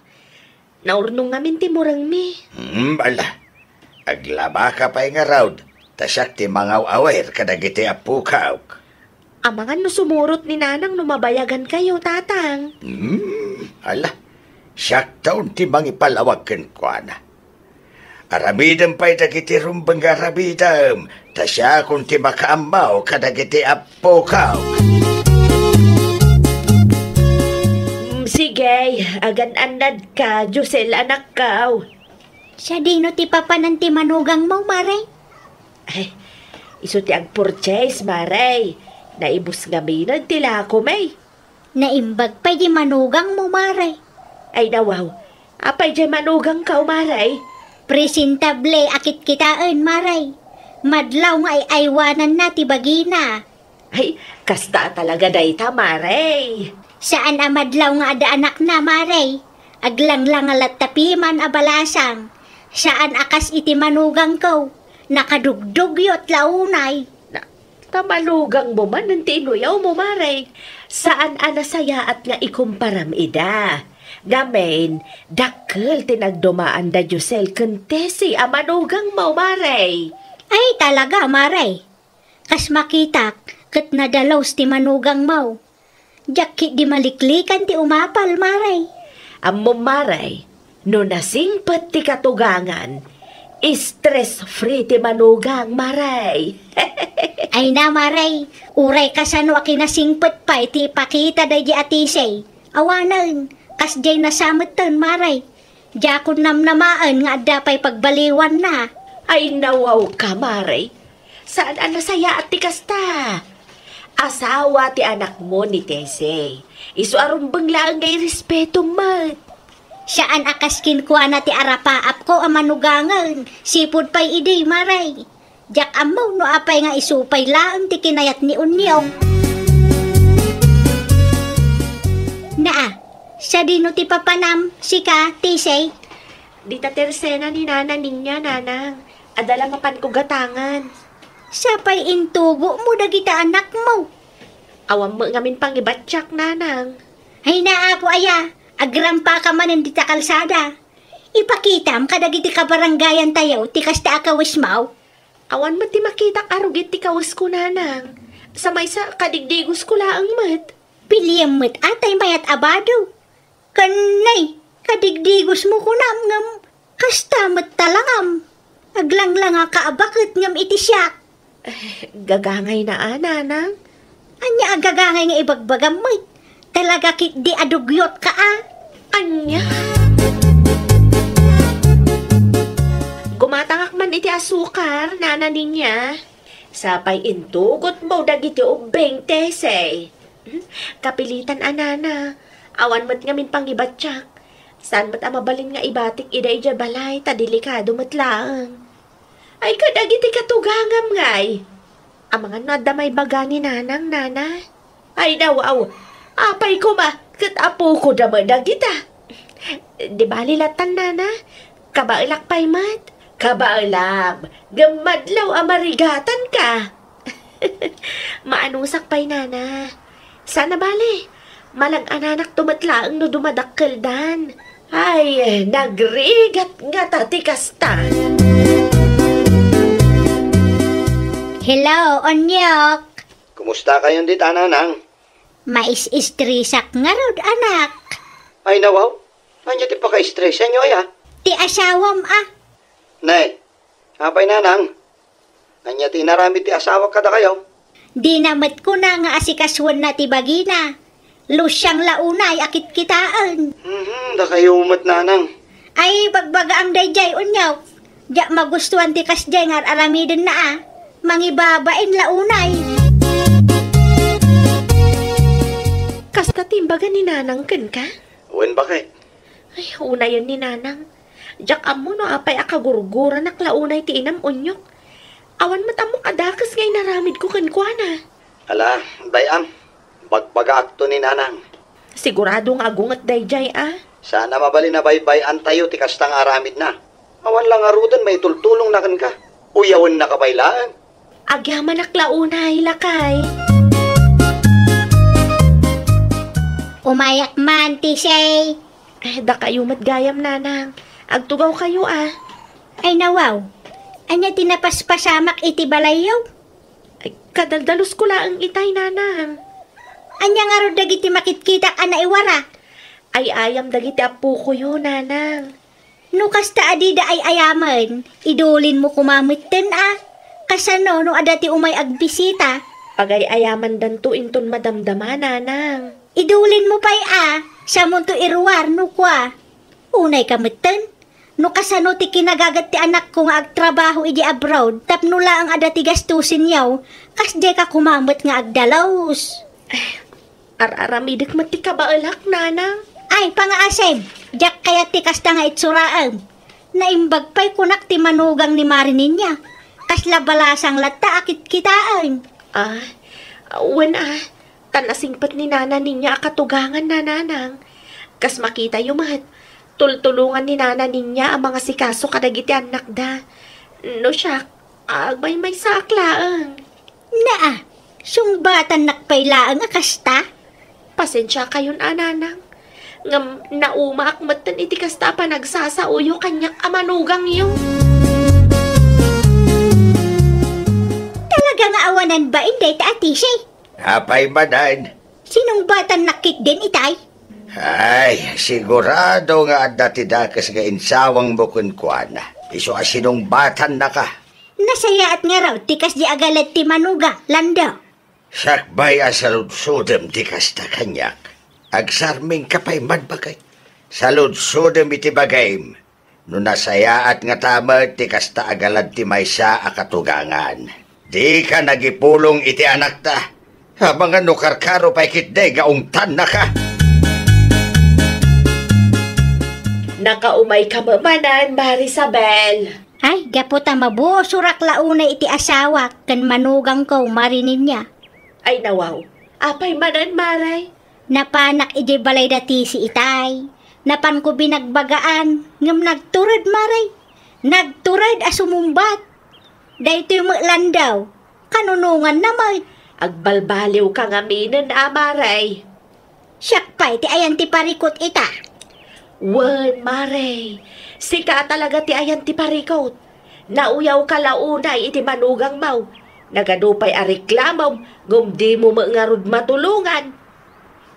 Naurnong ngamin ti murengmi. Hmm, ala. Aglabaka pay ngarud, ta siak ti mangaw-awir kadagiti appokaw. Amangan no sumurot ni Nanang no mabayagankayo, Tatang. Hmm, ala. Siakton ti mangipalawag kenkuana. Aramidem pay dagiti rumbeng nga aramidem, ta siakon ti makaammo kadagiti appokaw. Mm, sige, agan-annadka, Josel, anakkaw. Sadino ti papanan ti manugangmo, Mare? Ay, isu ti agpurchase, Mare. Naibus ngamin ti lakomi. Naimbag pay di manugangmo, Mare. Ay, nawaw. Apay diay manugangko, Mare? Presentable a kitkitaen, Mare. Madlaw nga ay-aywananna ti bagina. Ay, kasta talaga dayta, Mare. Saan a madlaw nga adda anakna, Mare. Aglanglang a latta piman a balasang. Saan a kas iti manugangko. Nakadugdugyot la unay. Na, ta manugangmo manen ti inuyawmo, Mare. Saan a nasayaat nga ikumparam ida. Ngamin, dakkel ti nagdumaan da Josel ken Tessie a manugangmo, Mare. Ay, talaga, Mare. Kas makitak, ket nadalus ti manugangmo. Diak ketdi maliklikan ti umapal, Mare. Ammom, Mare, no nasingpet ti katugangan, stress-free ti manugang, Mare. Ay na, Mare, uray kasano a kinasingpet pay ti ipakita daydi a Tessie. Awanen, kasdiay nasametten, Mare. Diakon namnamaen nga adda pay pagbaliwanna. Ay, nawawka, Mare. Saan a nasayaat ti kasta. Asawa ti anakmo ni Tessie. Isu a rumbeng laeng nga irespetom met. Saan a kas kenkuana ti arapaapko a manugangen, sipud pay idi, Mare. Diak ammo no apay nga isu pay laeng ti kinayat ni Onyong. Naa, sadino ti papanam, sika, Tessie? Dita tersena ni Nana Niña, Nanang. Adda la mapanko gatangan. Sapay intugomo dagita anakmo. Awan met ngamin pangibatiak, Nanang. Ay, naa, Apo aya, agrampaka manen dita kalsada. Ipakitam kadagiti kabarangayantayo ti kasta a kawesmo. Awan met ti makitak a rugit ti kawesko, Nanang. Sa maysa, kadigdigosko laeng met. Piliem met atay mayat a bado. Ken nay, kadigdigosmo kunam ngem kasta met talangam. Aglanglangaka a baket ngem iti siak. Gagangayna a, nanang. Ania a gagangay nga ibagbagam met? Talaga ketdi a dugyot ka a. Ania? Gumatangak man iti asukar, Nana Ninya. Sapay intugotmo dagiti ubbing, Tesey. Hmm? Kapilitan a, nana. Awan met ngamin pangibatiak. Saan met a mabalin nga ibatik ida idiay balay, ta delikado met laeng. Ay, kadagiti katugangam ngay. Amangan no adda maibaga ni nanang, nana. Ay, nawaw. Apay koma, ket apoko da met dagita. Di bali latan, nana. Kabaelak pay met. Kabaelam, ngem madlaw a marigatanka. Maanusak pay, nana. Saan a bale. Malag-ananakto met laeng no dumadakkeldan. Ay, nagrigat ngata ti kasta. Hello, Onyok. Kumusta kayon dita, nanang? Mais-estresak ngarud, anak. Ay, nawaw. Ania ti pakaestresanyo, aya? Ti asawam, a. Nay, apay, nanang? Ania ti inaramid ti asawak kadakayo? Dina met kuna nga asikasuenna ti bagina. Lusiang la unay a kitkitaen. Mhm, dakayo met, nanang. Ay, bagbagaam daydiay, Onyok. Diak magustuan ti kasdiay nga ar-aramidenna a. Mangibabain la unay. Kasta ti imbaga ni nanang kenka? Wen, baket. Ay, unayen ni nanang. Diak ammo no apay a kagurguranak la unay ti inam, Onyok. Awan met ammok a dakes nga inaramidko kenkuana. Ala, bay-am. Bagbagaakto ni nanang. Sigurado nga agunget daydiay a. Saan a mabalin a baybay-antayo ti kasta nga aramidna. Awan la ngaruden maitultulongna kenka. Uyawennaka pay laeng. Agyamanak la unay, lakay. Umayak man, Tisay. Eh, dakayo met gayam, nanang. Agtugawkayo a. Ay, nawaw. Ania ti napaspasamak iti balayyo? Ay, kadaldalusko laeng itay, nanang. Ania ngarud dagiti makitkitak a naiwara? Ay-ayam dagiti appokoyo, nanang. No kasta a dida ay-ayamen, idulinmo koma metten a. Kasano no adda ti umay agbisita? Pagay-ayamandanto inton madamdama, nanang. Idulinmo pay a, samonto iruar no kua. Unayka metten, no kasano ti kinagaget ti anakko nga agtrabaho idiay abroad tapno laeng adda ti gastusenyo, kasdiayka koma met nga agdalus. Ar-aramidek met ti kabaelak, nanang. Ay, pangaasem, diak kayat ti kasta nga itsuraem. Naimbag pay kunak ti manugang ni Mari Ninya. Kasla balasang latta a kitkitaen. Ah, wen a, ta nasingpet ni Nana Ninya a katugangan, nanang. Kas makitayo met, tultulongan ni Nana Ninya a mangasikaso kadagiti annakda. No siak, agmaymaysaak laeng. Naa, sungbatannak pay laeng a kasta? Pasensiakayon a, nanang. Ngem naumaak metten iti kasta a panagsasaoyo kaniak a manugangyo. Talaga nga awanan bain dayta a Tisay? Apay manen? Sinungbatannak ketdin itay? Ay, sigurado nga adda ti dakes nga insawangmo kenkuana. Isu a sinungbatannaka. Nasayaat ngarud ti kasdi a galad ti manuga, Lando. Sakbay a saludsodem ti kasta kaniak. Agsarmingka pay man, baket. Saludsodem iti bagim. No nasayaat ngata met ti kasta a galad ti maysa a katugangan, dika nagipulong iti anakta. Amangan no karkaro pay ketdi nga ungtannaka. Nakaumayka met manen, Marisabel. Ay, gapu ta mabusurak la unay iti asawak ken manugangko, Mari Ninya. Ay, nawaw. Apay manen, Mare? Napanak idiay balay da Tisi itay. Napanko binagbagaan, ngem nagtured, Mare. Nagtured a sumungbat. Daytoy met landaw. Kanunonganna met. Agbalbaliwka ngaminen a, Mare. Siak pay ti ayan ti parikut ita. Wen, Mare. Sika a talaga ti ayan ti parikut. Nauyawka la unay iti manugangmo. Nagadu pay a reklamom, ngem dimo met ngarud matulongan.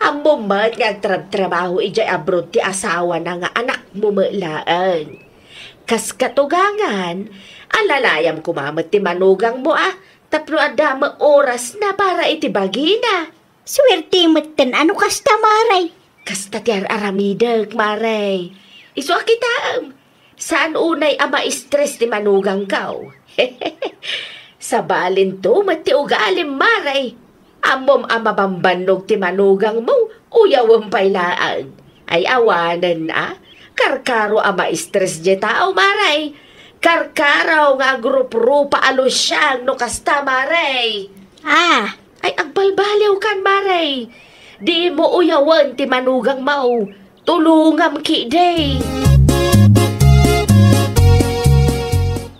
Ammom met nga agtrabtrabaho idiay abroad ti asawana nga anakmo met laeng. Kas katugangan, alalayam koma met ti manugangmo a Tapno adda met orasna para iti bagina. Suerte metten a no kasta, Mare. Kasta ti ar-aramidek, Mare. Isu a kitaem, saan unay a ma-stress ti manugangko. Sabalinto met ti ugalim, Mare. Ammom a mabambannog ti manugangmo, uyawem pay laeng. Ay awanen a, karkaro a ma-stress diay tao, Mare. Karkaro nga agruprupa a lusiang no kasta, Mare. Ah, Ay, agbalbaliwkan, Mare. Dimo uyawen ti manugangmo. Tulongam ketdi.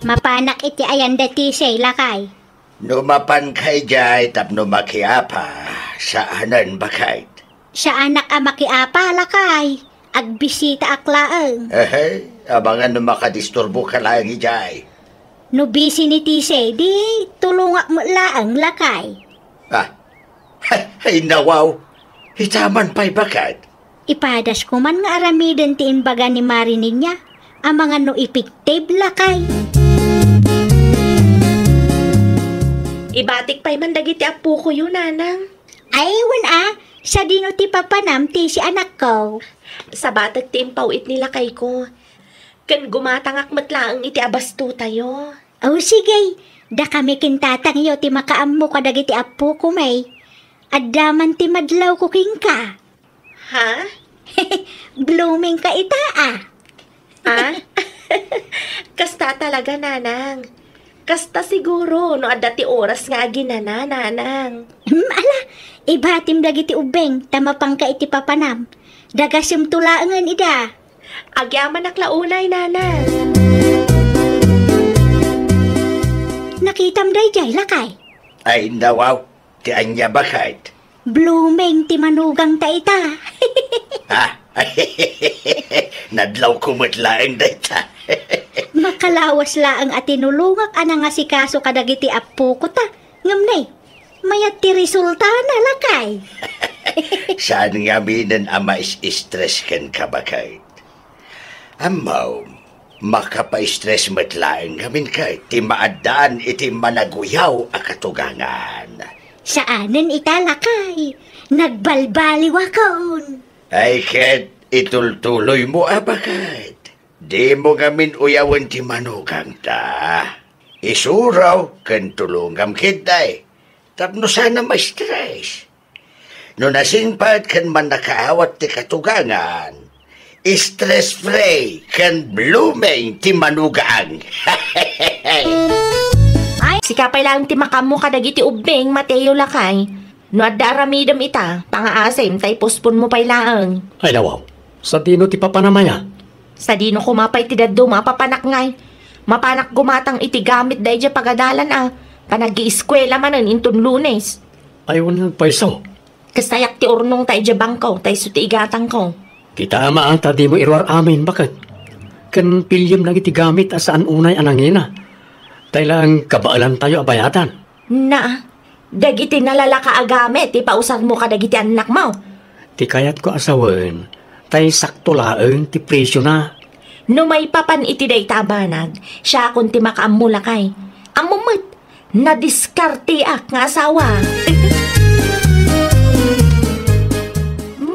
Mapanak iti ayan da Tisay, lakay. No mapanka idiay tapno makiapa, saanen, baket. Saanak a makiapa, lakay. Agbisitaak laeng. Ehe, amangan no makadisturboka laeng idiay. No busy ni Tisay, di tulongak met laeng, lakay. Ah, ay, nawaw. Ita man pay, baket. Ipadasko man nga aramiden ti imbaga ni Mare Ninya. Amangan no effective, lakay. Ibatik pay man dagiti appokoyo, nanang. Ay, wen a, sadino ti papanam ti si anakko? Sabatek ti impaw-it ni lakayko. Ken gumatangak met laeng iti abastotayo. O, sige, dakami ken tatangyo ti makaammo kadagiti appoko, may. Adda man ti madlawko kenka. Ha? Blooming ka ita, ah. Ah? Kasta talaga, nanang. Kasta siguro no adda ti oras nga aginana, nanang. Hmm, ala, ibatim dagiti ubbing, ta mapanka iti papanam. Dagasemto laengen ida. Agyamanak la unay, nanang. Nakitam daydiay, lakay? Ay, nawaw. Ti ania, baket? Blooming ti manugangta ita. Ha? Nadlawko met laeng dayta. Makalawas laeng a tinulongak a nangasikaso kadagiti appoko ta. Ngem nay, mayat ti resultana, lakay. Saan ngaminen a mais-stress kenka, baket. Ammom, makapa-stress met laeng ngamin ket ti maaddaan iti managuyaw a katugangan. Saanen ita, lakay. Nagbalbaliwakon. Ay ket itultuloymo a, baket. Dimo ngamin uyawen ti manugangta. Isuro ken tulongam ketdi. Tapno saan a ma-stress. No nasingpet ken mannakaawat ti katugangan, stress-free ken blooming ti manugang. Ay, sika pay laeng ti makaammo kadagiti ubbing, Mateo, lakay. No adda aramidem ita, pangaasim ta ipusponmo pay laeng. Ay, nawaw. Sadino ti papanam aya? Sadino koma pay ti dadduma a papanak ngay? Mapanak gumatang iti gamit daydiay pagadalan a panag-iiskuela manen inton Lunes. Ay, wen payso. Kasayak ti urnongta idiay bangko, ta isu ti igatangko. Kita ama ta dimo iruar amin, baket. Ken piliem dagiti gamit a saan unay a nangina. Tay laeng kabaelantayo a bayadan. Na, dagiti nalalaka a gamit ti pausarmo kadagiti annakmo. Ti kayatko a sawen, tay sakto laeng ti presiona. No maipapan iti dayta a banag, siakon ti makaammo, lakay. Ammom met, nadiskarteak nga asawa.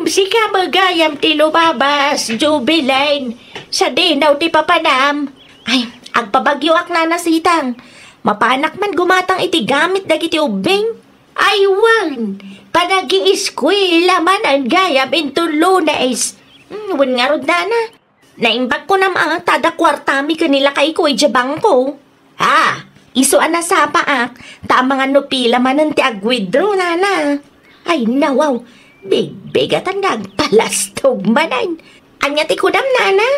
Sika met gayam ti lumabas, Jubilin. Sadino ti papanam? Ay, agpabagyoak, Nana Sitang. Mapanak man gumatang iti gamit dagiti ubbing. Ay, wen, panag-iiskuela manen gayam inton Lunes. Hmm, wen ngarud, Nana. Naimbag ko nam a, ta adda kuartami ken ni lakayko idiay bangko. Ah, isu a nasapaak, ta amangan no pila manen ti ag-withdraw, Nana. Ay, nawaw, bigbigatan nga agpalastog manen. Ania ti kunam, Nana?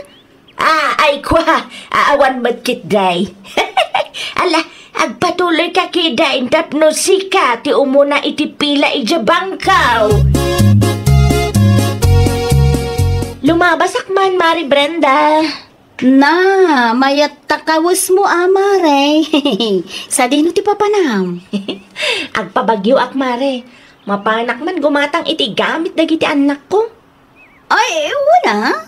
Ah, ay, kua, awan met ketdi. Ala, agpatuloyka ketdi tapno sika ti umuna iti pila idiay bangko. Lumabasak man, Mari Brenda. Na, mayat ta kawesmo a, Mare. Sadino ti papanam? Agpabagyoak, Mare. Mapanak man gumatang iti gamit dagiti annakko. Ay, wen a.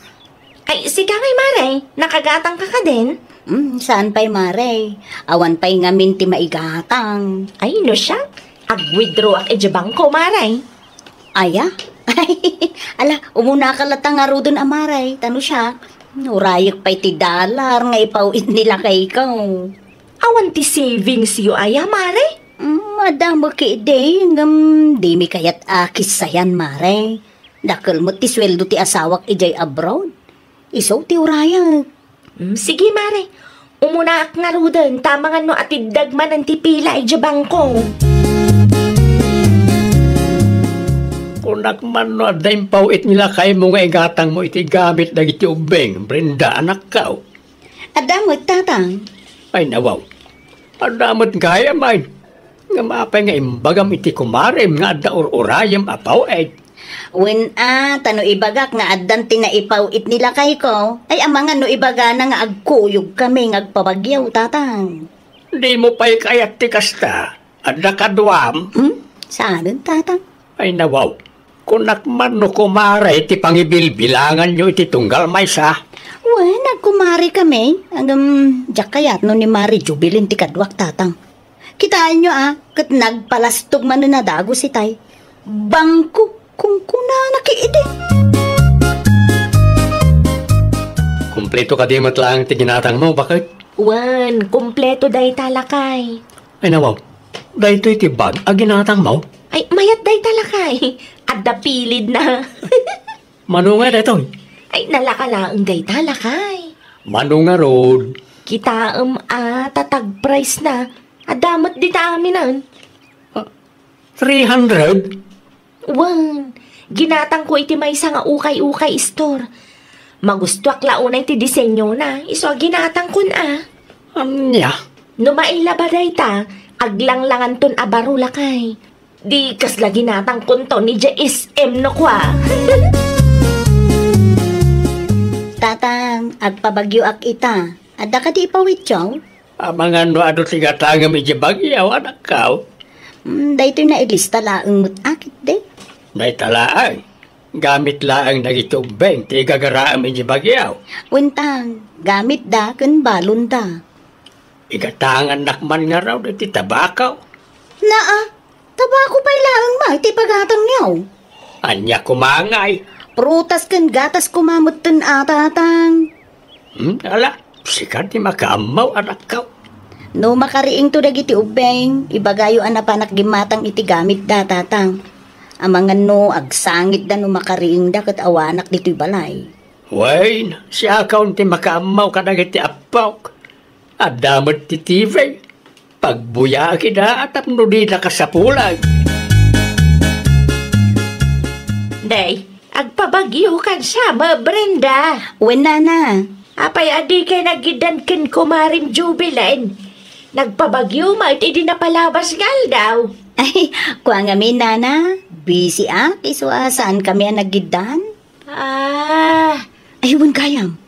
Ay, sika ngay, Mare. Nakagatangka kadin? Hmm, saan pay, Mare? Awan pay ngamin ti maigatang. Ay, no siak, ag-withdraw-ak idiay bangko, Mare. Aya? Ala, umunaka latta ngaruden a, Mare, ta no siak, urayek pay ti dollar nga ipaw-it ni lakayko. Awan ti savings yo aya, Mare? Mm, adda met idi, ngem dimi kayat a kissayan, Mare. Dakkel met ti sueldo ti asawak idiay abroad. Isu ti urayek. Mm, sige, Mare. Umunaak ngaruden, ta amangan no atiddeg manen ti pila idiay bangko. Kunak man no adda impaw-it ni lakaymo nga igatangmo iti gamit dagiti ubbing, Brenda, anakko. Adda met, Tatang. Ay, nawaw. Adda met gayam, ay. Ngem apay nga imbagam iti kumarem nga adda ur-urayem a paw-it? Wen a, ta no ibagak nga addan ti naipaw-it ni lakayko, ay amangan no ibagana nga agkuyogkami nga agpabagyo, Tatang. Dimo pay kayat ti kasta. Adda kaduam? Hmm? Saanen, Tatang? Ay, nawaw. Kunak man no kumare ti pangibilbilanganyo iti tunggal maysa? Wen, agkumarekami. Ngem, diak kayat no ni Mare Jubilin ti kaduak, Tatang. Kitaenyo a, ket nagpalastog manen a dagus itay. Bangko, kunkunana ketdi. Kompleto kadi met laeng ti ginatangmo, baket? Wen, kompleto dayta, lakay. Ay, nawaw. Daytoy ti bag a ginatangmo? Ay, mayat dayta, lakay. Adda pilidna. Mano nga daytoy? Ay, nalaka laeng dayta, lakay. Mano ngarud? Kitaem a, ta tag price na. Adda met dita aminen. Ah, three hundred? Wen, ginatangko iti maysa nga ukay-ukay store. Magustoak la unay ti disenyona, isu a ginatangkon a. Ania? No mailaba dayta, aglanglanganton a baro, lakay. Di kasla ginatangkonto idiay S M no kua. Tatang, agpabagyoak ita. Adda kadi ipawityo? Amangan no adu ti gatangem idiay bagyo, anakko? Mm, daytoy nailista laeng met a ketdi. Dayta laeng. Gamit laeng dagiti ubbing ti igagaraem idiay bagyo. Wen, Tang, gamitda ken balonda. Igatangannak man ngarud iti tabako. Naa, tabako pay laeng met ti pagatangyo. Ania koma ngay? Prutas ken gatas koma metten a, Tatang. Hmm, ala, sika ti makaammo, anakko. No makariingto dagiti ubbing, ibagayo a napanak gimmatang iti gamitda, Tatang. Amangan no agsangitda no makariingda ket awanak ditoy balay. Wen, siakon ti makaammo kadagiti appok. Adda met ti T V. Pagbuyaak ida a tapno dida kasapulan. Day, agpabagyokan sa, Brenda. Wen, Nana. Apay a dikay nagiddan ken kumarem Jubilin? Nagpabagyo met idi napalabas nga aldaw. Ay, kua ngamin, Nana. Busy ak, isu a saankami a nagiddan. Ah. Ay, wen gayam.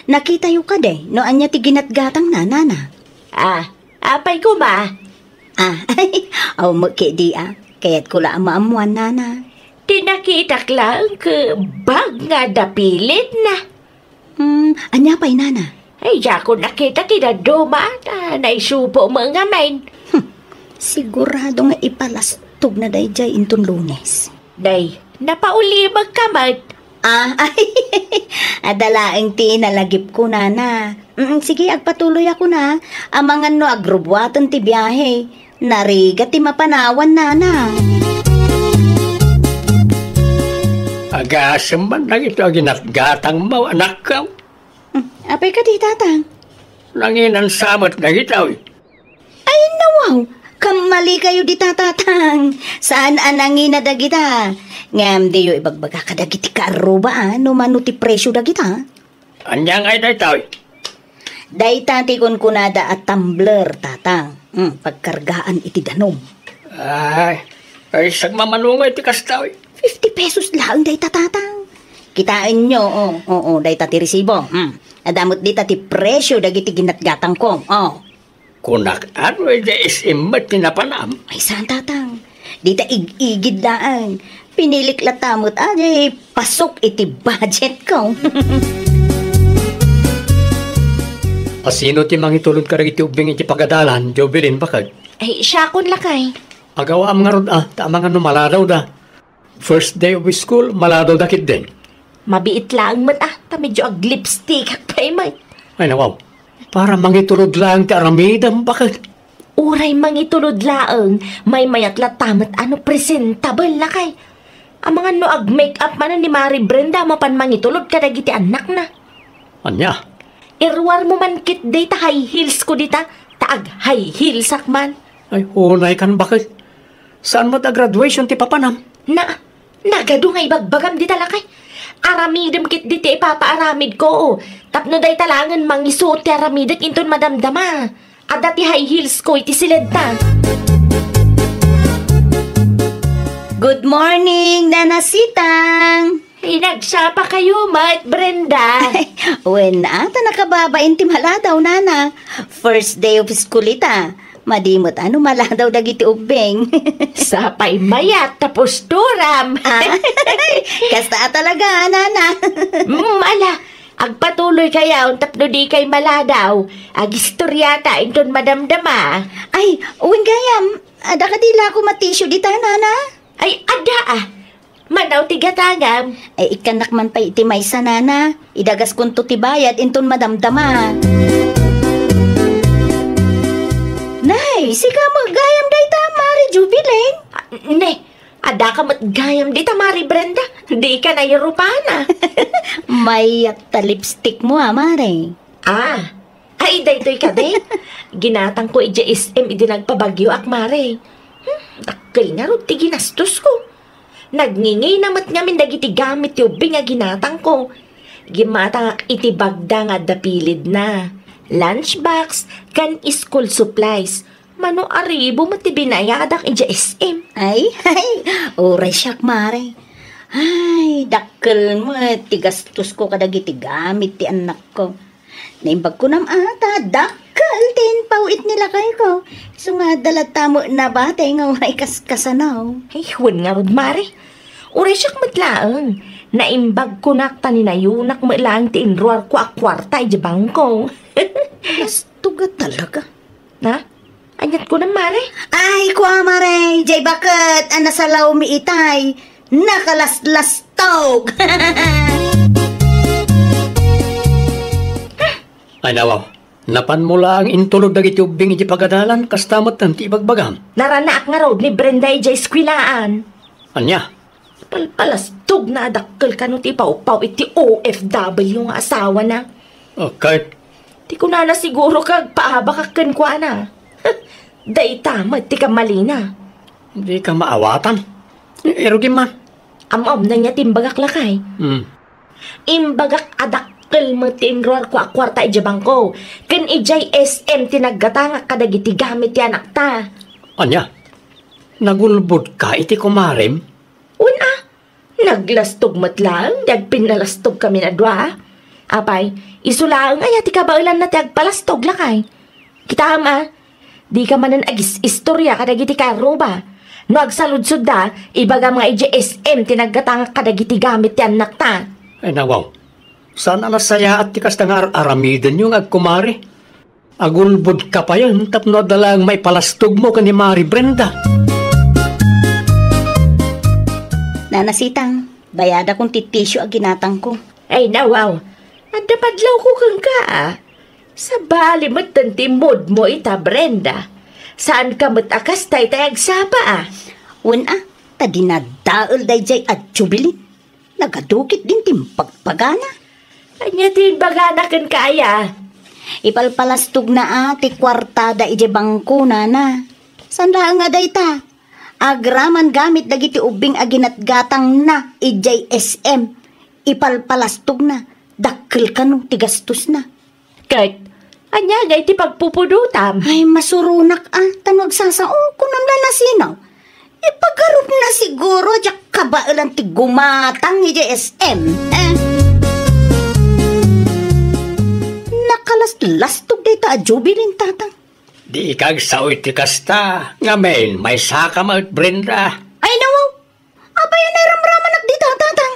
Nakitayo kadi no ania ti ginatgatangna, Nana? Ah, apay koma? Ah, aw, met ketdi a. Kayatko la a maammoan, Nana. Ti nakitak laeng ket bag nga adda pilidna. Hmm, ania pay, Nana? Ay, diakon nakita ti dadduma, ta naisupo met ngamin. Hmm, sigurado nga ipalastogna daydiay inton Lunes. Day, napaulimekka met. Ah, ay, adda laeng ti nalagipko, Nana. Mm, sige, agpatuloyakon a. Amangan no agrubuaten ti biahe. Narigat ti mapanawan, Nana. Agasem man dagito a ginatgatangmo, anakko. Mm, apay kadi, Tatang? Nanginan sa met dagitoy. Ay, nawaw! Kammalikayo dita, Tatang. Saan a nangina dagita. Ngem diyo ibagbaga kadagiti kaarruba, a, no mano ti presio dagita. Ania ngay daytoy? Dayta ti kunkunada a tumbler, Tatang. Hmm, pagkargaan iti danum. Ay, ay, sagmamano ngay ti kastoy. Fifty pesos laeng dayta, Tatang. Kitaenyo, o, o, o, dayta ti resibo. Hmm. Adda met dita ti presio dagiti ginatgatangko. O. Kunak, ano, idiay S M met ti napanam? Ay, saan, Tatang? Dita ig-igid laeng. Pinilik latta met a, di pasok iti budget ko. Asino ti mangitulod kadagiti ubbing iti pagadalan, Jovelyn, baket? Ay, siakon, lakay. Agawaam ngarud, a, ta amangan no maladawda. First day of school, maladawda ketdin. Mabiit laeng met, a, ta medyo aglipstickak pay met. Ay, nawaw. Para mangitulod laeng ti aramidem, baket? Uray mangitulod laeng, maymayat latta met a no presentable, lakay. Amangan no ag-make up manen ni Mari Brenda a mapan mangitulod kadagiti annakna. Ania? Iruarmo man ketdi ta high heels ko dita, ta ag-high heelsak man. Ay, unay kan, baket. Saan met a graduation ti papanam? Na, nagadu nga ibagbagam dita, lakay. Aramidem ketdi ti ipapaaramidko, tapno dayta laengen mangisuot ti aramidek inton madamdama. Adda ti high heels ko iti siledta. Good morning, Nana Sitang! Ay, nagsapa kayo met, Brenda. Wen, a, ta nakababain ti maladaw, Nana. First day of school ita. Madi met a no maladaw dagiti ubbing. Sapay mayat ta posturam. A? Kasta a talaga, Nana. Mm, ala, agpatuloykayon tapno dikay maladaw. Agistoriata inton madamdama. Ay, wen gayam, adda kadi la koma tissue dita, Nana? Ay, adda, a. Manaw ti gatangam. Ay, ikkannak man pay iti maysa, Nana. Idagaskonto ti bayad inton madamdama. Nay, sika met gayam dayta, Mari Jubilin? A, ne, adda ka met gayam dita, Mari Brenda. Dika nairupana. Mayat ta lipstickmo, a, Mari. A, ay, daytoy kadi. Ginatangko idiay S M idi nagpabagyoak, Mari. Hmm, dakkel ngarud ti ginastosko. Nagngingina met ngamin dagiti gamit ti ubbing a ginatangko. Ginatangak iti bagda nga adda pilidna, lunchbox, ken school supplies. Mano a ribu met ti binayadak idiay S M. Ay, ay, uray siak, Mari. Ay, dakkel met ti gastosko kadagiti gamit ti annakko. Naimbag ko nam a ta dakkel ti impaw-it ni lakayko. Isu nga adda latta met nabati nga uray kaskasano. Ay, wen ngarud, Mari. Uray siak met laeng. Naimbag ko nak ta ninayunak met laeng ti inruarko a kuarta idiay bangko. Lastog a talaga. Na? Aniat kunam, Mare? Ay, kua, Mare, jay baket a nasalawmi itay, nakalaslastog. Ay, nawaw. Napanmo laeng intulod dagiti ubbing iti pagadalan, kasta met ti ibagbagam. Naranaak ngarud ni Brenda idiay eskwelaan. Ania? Palpalastogna a dakkel kano ti pawpaw iti O F W nga asawana. Okay. Ti kunana siguro ket agpaabakak kenkuana. Dayta met ti kamalina. Dika maawatan. Irugim man. Am-ammoyo ania ti imbagak, lakay? Hmm. Imbagak a dakkel met ti inruarko a kuarta idiay bangko. Ken idiay S M ti naggatangak kadagiti gamit ti anakta. Ania? Nagulbodka iti kumarem? Wen a, naglastog met laeng ti agpinnalastogkamin a dua. Apay, isu laeng aya ti kabaelanna ti agpalastog, lakay? Kitaem a, dika manen agis-istoria kadagiti karuba. No agsaludsodda, ibagam nga idiay S M ti naggatangak kadagiti gamit ti annakta. Ay, nawaw. Saan a nasayaat ti kasta nga ar-aramidenyo nga agkumare? Agulbodka payen tapno adda laeng maipalastogmo ken ni Mari Brenda. Nana Sitang, bayadakon ti tissue a ginatangko. Ay, nawaw. Adda padlawko kenka, a. Sabali metten ti moodmo ita, Brenda. Saanka met a kasta itay agsapa, a. Wen a, ta dinadael daydiay a Jubilin. Nagadu ketdin ti imbagana. Ania ti imbagana kenka, aya? Ipalpalastogna a ti kuartada idiay bangko, nana. Saan laeng a dayta. Agraman gamit dagiti ubbing a ginatgatangna idiay S M. Ipalpalastogna, dakkel kano ti gastosna. Ket, ania ngay ti pagpupudotam? Ay, masuronak a, ta no agsasao, kunam la nasinaw. Ipagarupna siguro diak kabaelan ti gumatang idiay S M. Eh. Nakalaslastog dayta a Jubilin, tatang. Dika agsao iti kasta, ngamin, maysaka met, Brenda. Ay, nawaw. Apay a naramramanak dita, tatang?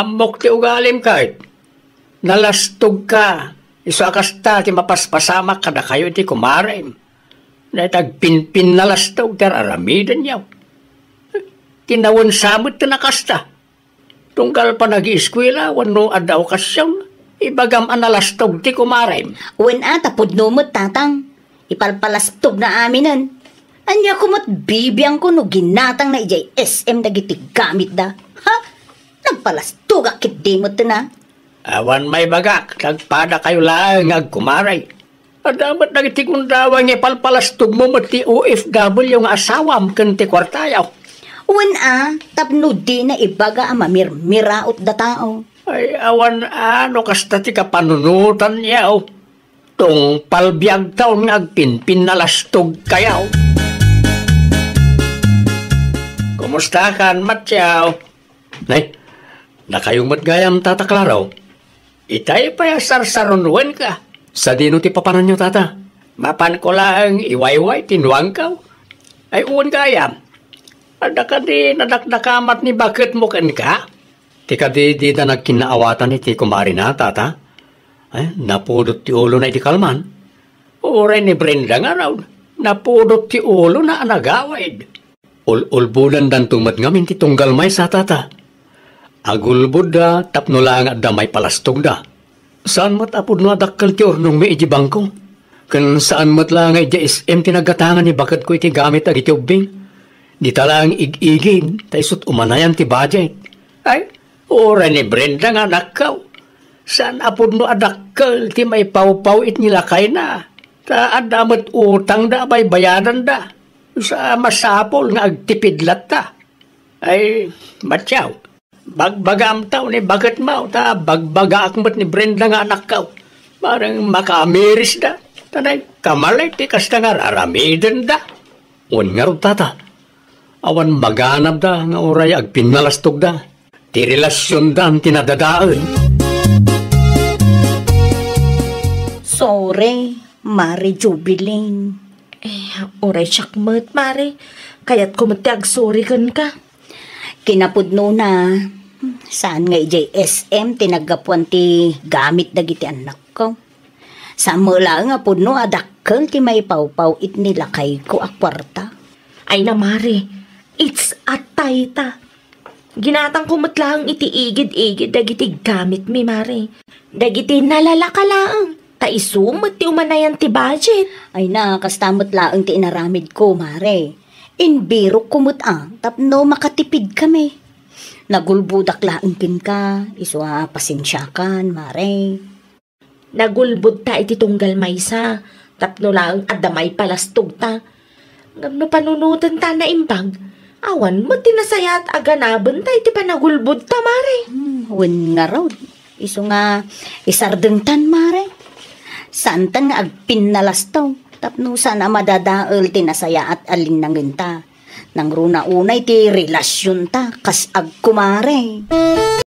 Ammok ti ugalim ket. Nalastogka. Isu a kasta ti mapaspasamak kadakayo iti kumarem. Dayta agpinpinnalastog ti ar-aramidenyo. Kinawensa met ti nakasta. Tunggal panagieskuela wenno adda okasion, ibagam a nalastog ti kumarem. Wen a, ta pudno met, tatang. Ipalpalastogna aminen. Ania ko met bibiangko no ginatangna idiay S M dagiti gamitda? Ha? Nagpalastogak ketdi met na. Awan maibagak, nagpadakayo laeng nga agkumarem. Adda met dagiti gundaway nga ipalpalastogmo met ti O F W nga asawam ken ti kuartayo. Wen a, tapno dina ibaga a mamirmiraot da tao. Ay, awan a no kasta ti kapanunotanyo. Tungpal biagtaon nga agpinpinnalastogkayo. Kumustakan, Matyaw? Nay, dakayo met gayam, Tata Claro. Itay pay a sarsarunuen ka. Sadino ti papananyo, tata? Mapanko laeng iwayway ti nuangko. Ay, wen gayam. Adda kadi nadakdakamat ni baketmo kenka? Ti kadi dida nagkinnaawatan iti kumarina, tata? Ay, napudot ti ulona iti kalman. Uray ni Brenda ngarud, napudot ti ulona a nagawid. Ul-ulbodandanto met ngamin ti tunggal maysa, tata. Agulbodda tapno laeng adda maipalastogda. Saan met a pudno a dakkel ti urnongmi idiay bangko. Ken saan met la nga idiay S M ti naggatangan ni baketko iti gamit dagiti ubbing. Dita laeng ig-igid, ta isut' umanayan ti budget. Ay, uray ni Brenda nga anakko. Saan a pudno a dakkel ti maipawpawit ni lakayna. Ta adda met utangda a baybayadanda. Sa masapul nga agtipid latta. Ay, Matyaw, bagbagaam ta ni baketmo, ta bagbagaak met ni Brenda nga anakko. Bareng makaamirisda, ta nagkamali ti kasta nga ar-aramidenda. Wen ngarud, tata, awan maganabda nga uray agpinnalastogda. Ti relasiondan ti nadadael. Sorry, Mare Jubilin. Eh, uray siak met, Mare. Kayatko met ti agsori kenka. Kinapudnona, saan nga idiay S M ti naggapuan ti gamit dagiti annakko. Saan met laeng a pudno a dakkel ti maipawpawit ni lakayko a kuarta. Ay na, Mare, it's a tie ta. Ginatangko met laeng iti igid-igid dagiti gamitmi, Mare. Dagiti nalalaka laeng, ta isu met ti umanayan ti budget. Ay na, kasta met laeng ti inaramidko, Mare. Imbirokko met a, tapno makatipidkami. Nagulbodak laeng kenka, isu a pasensiakan, Mare. Nagulbodta iti tunggal maysa, tapno laeng adda maipalastogta. Ngem no panunotenta naimbag, awan met ti nasayaat a ganabenta iti panagulbodta, Mare. Hmm, wen ngarud. Isu nga isardengtan, Mare. Saantan nga agpinnalastog, tapno saan a madadael ti nasayaat a linnangenta. Nangruna unay ti relasionta, kas agkumare.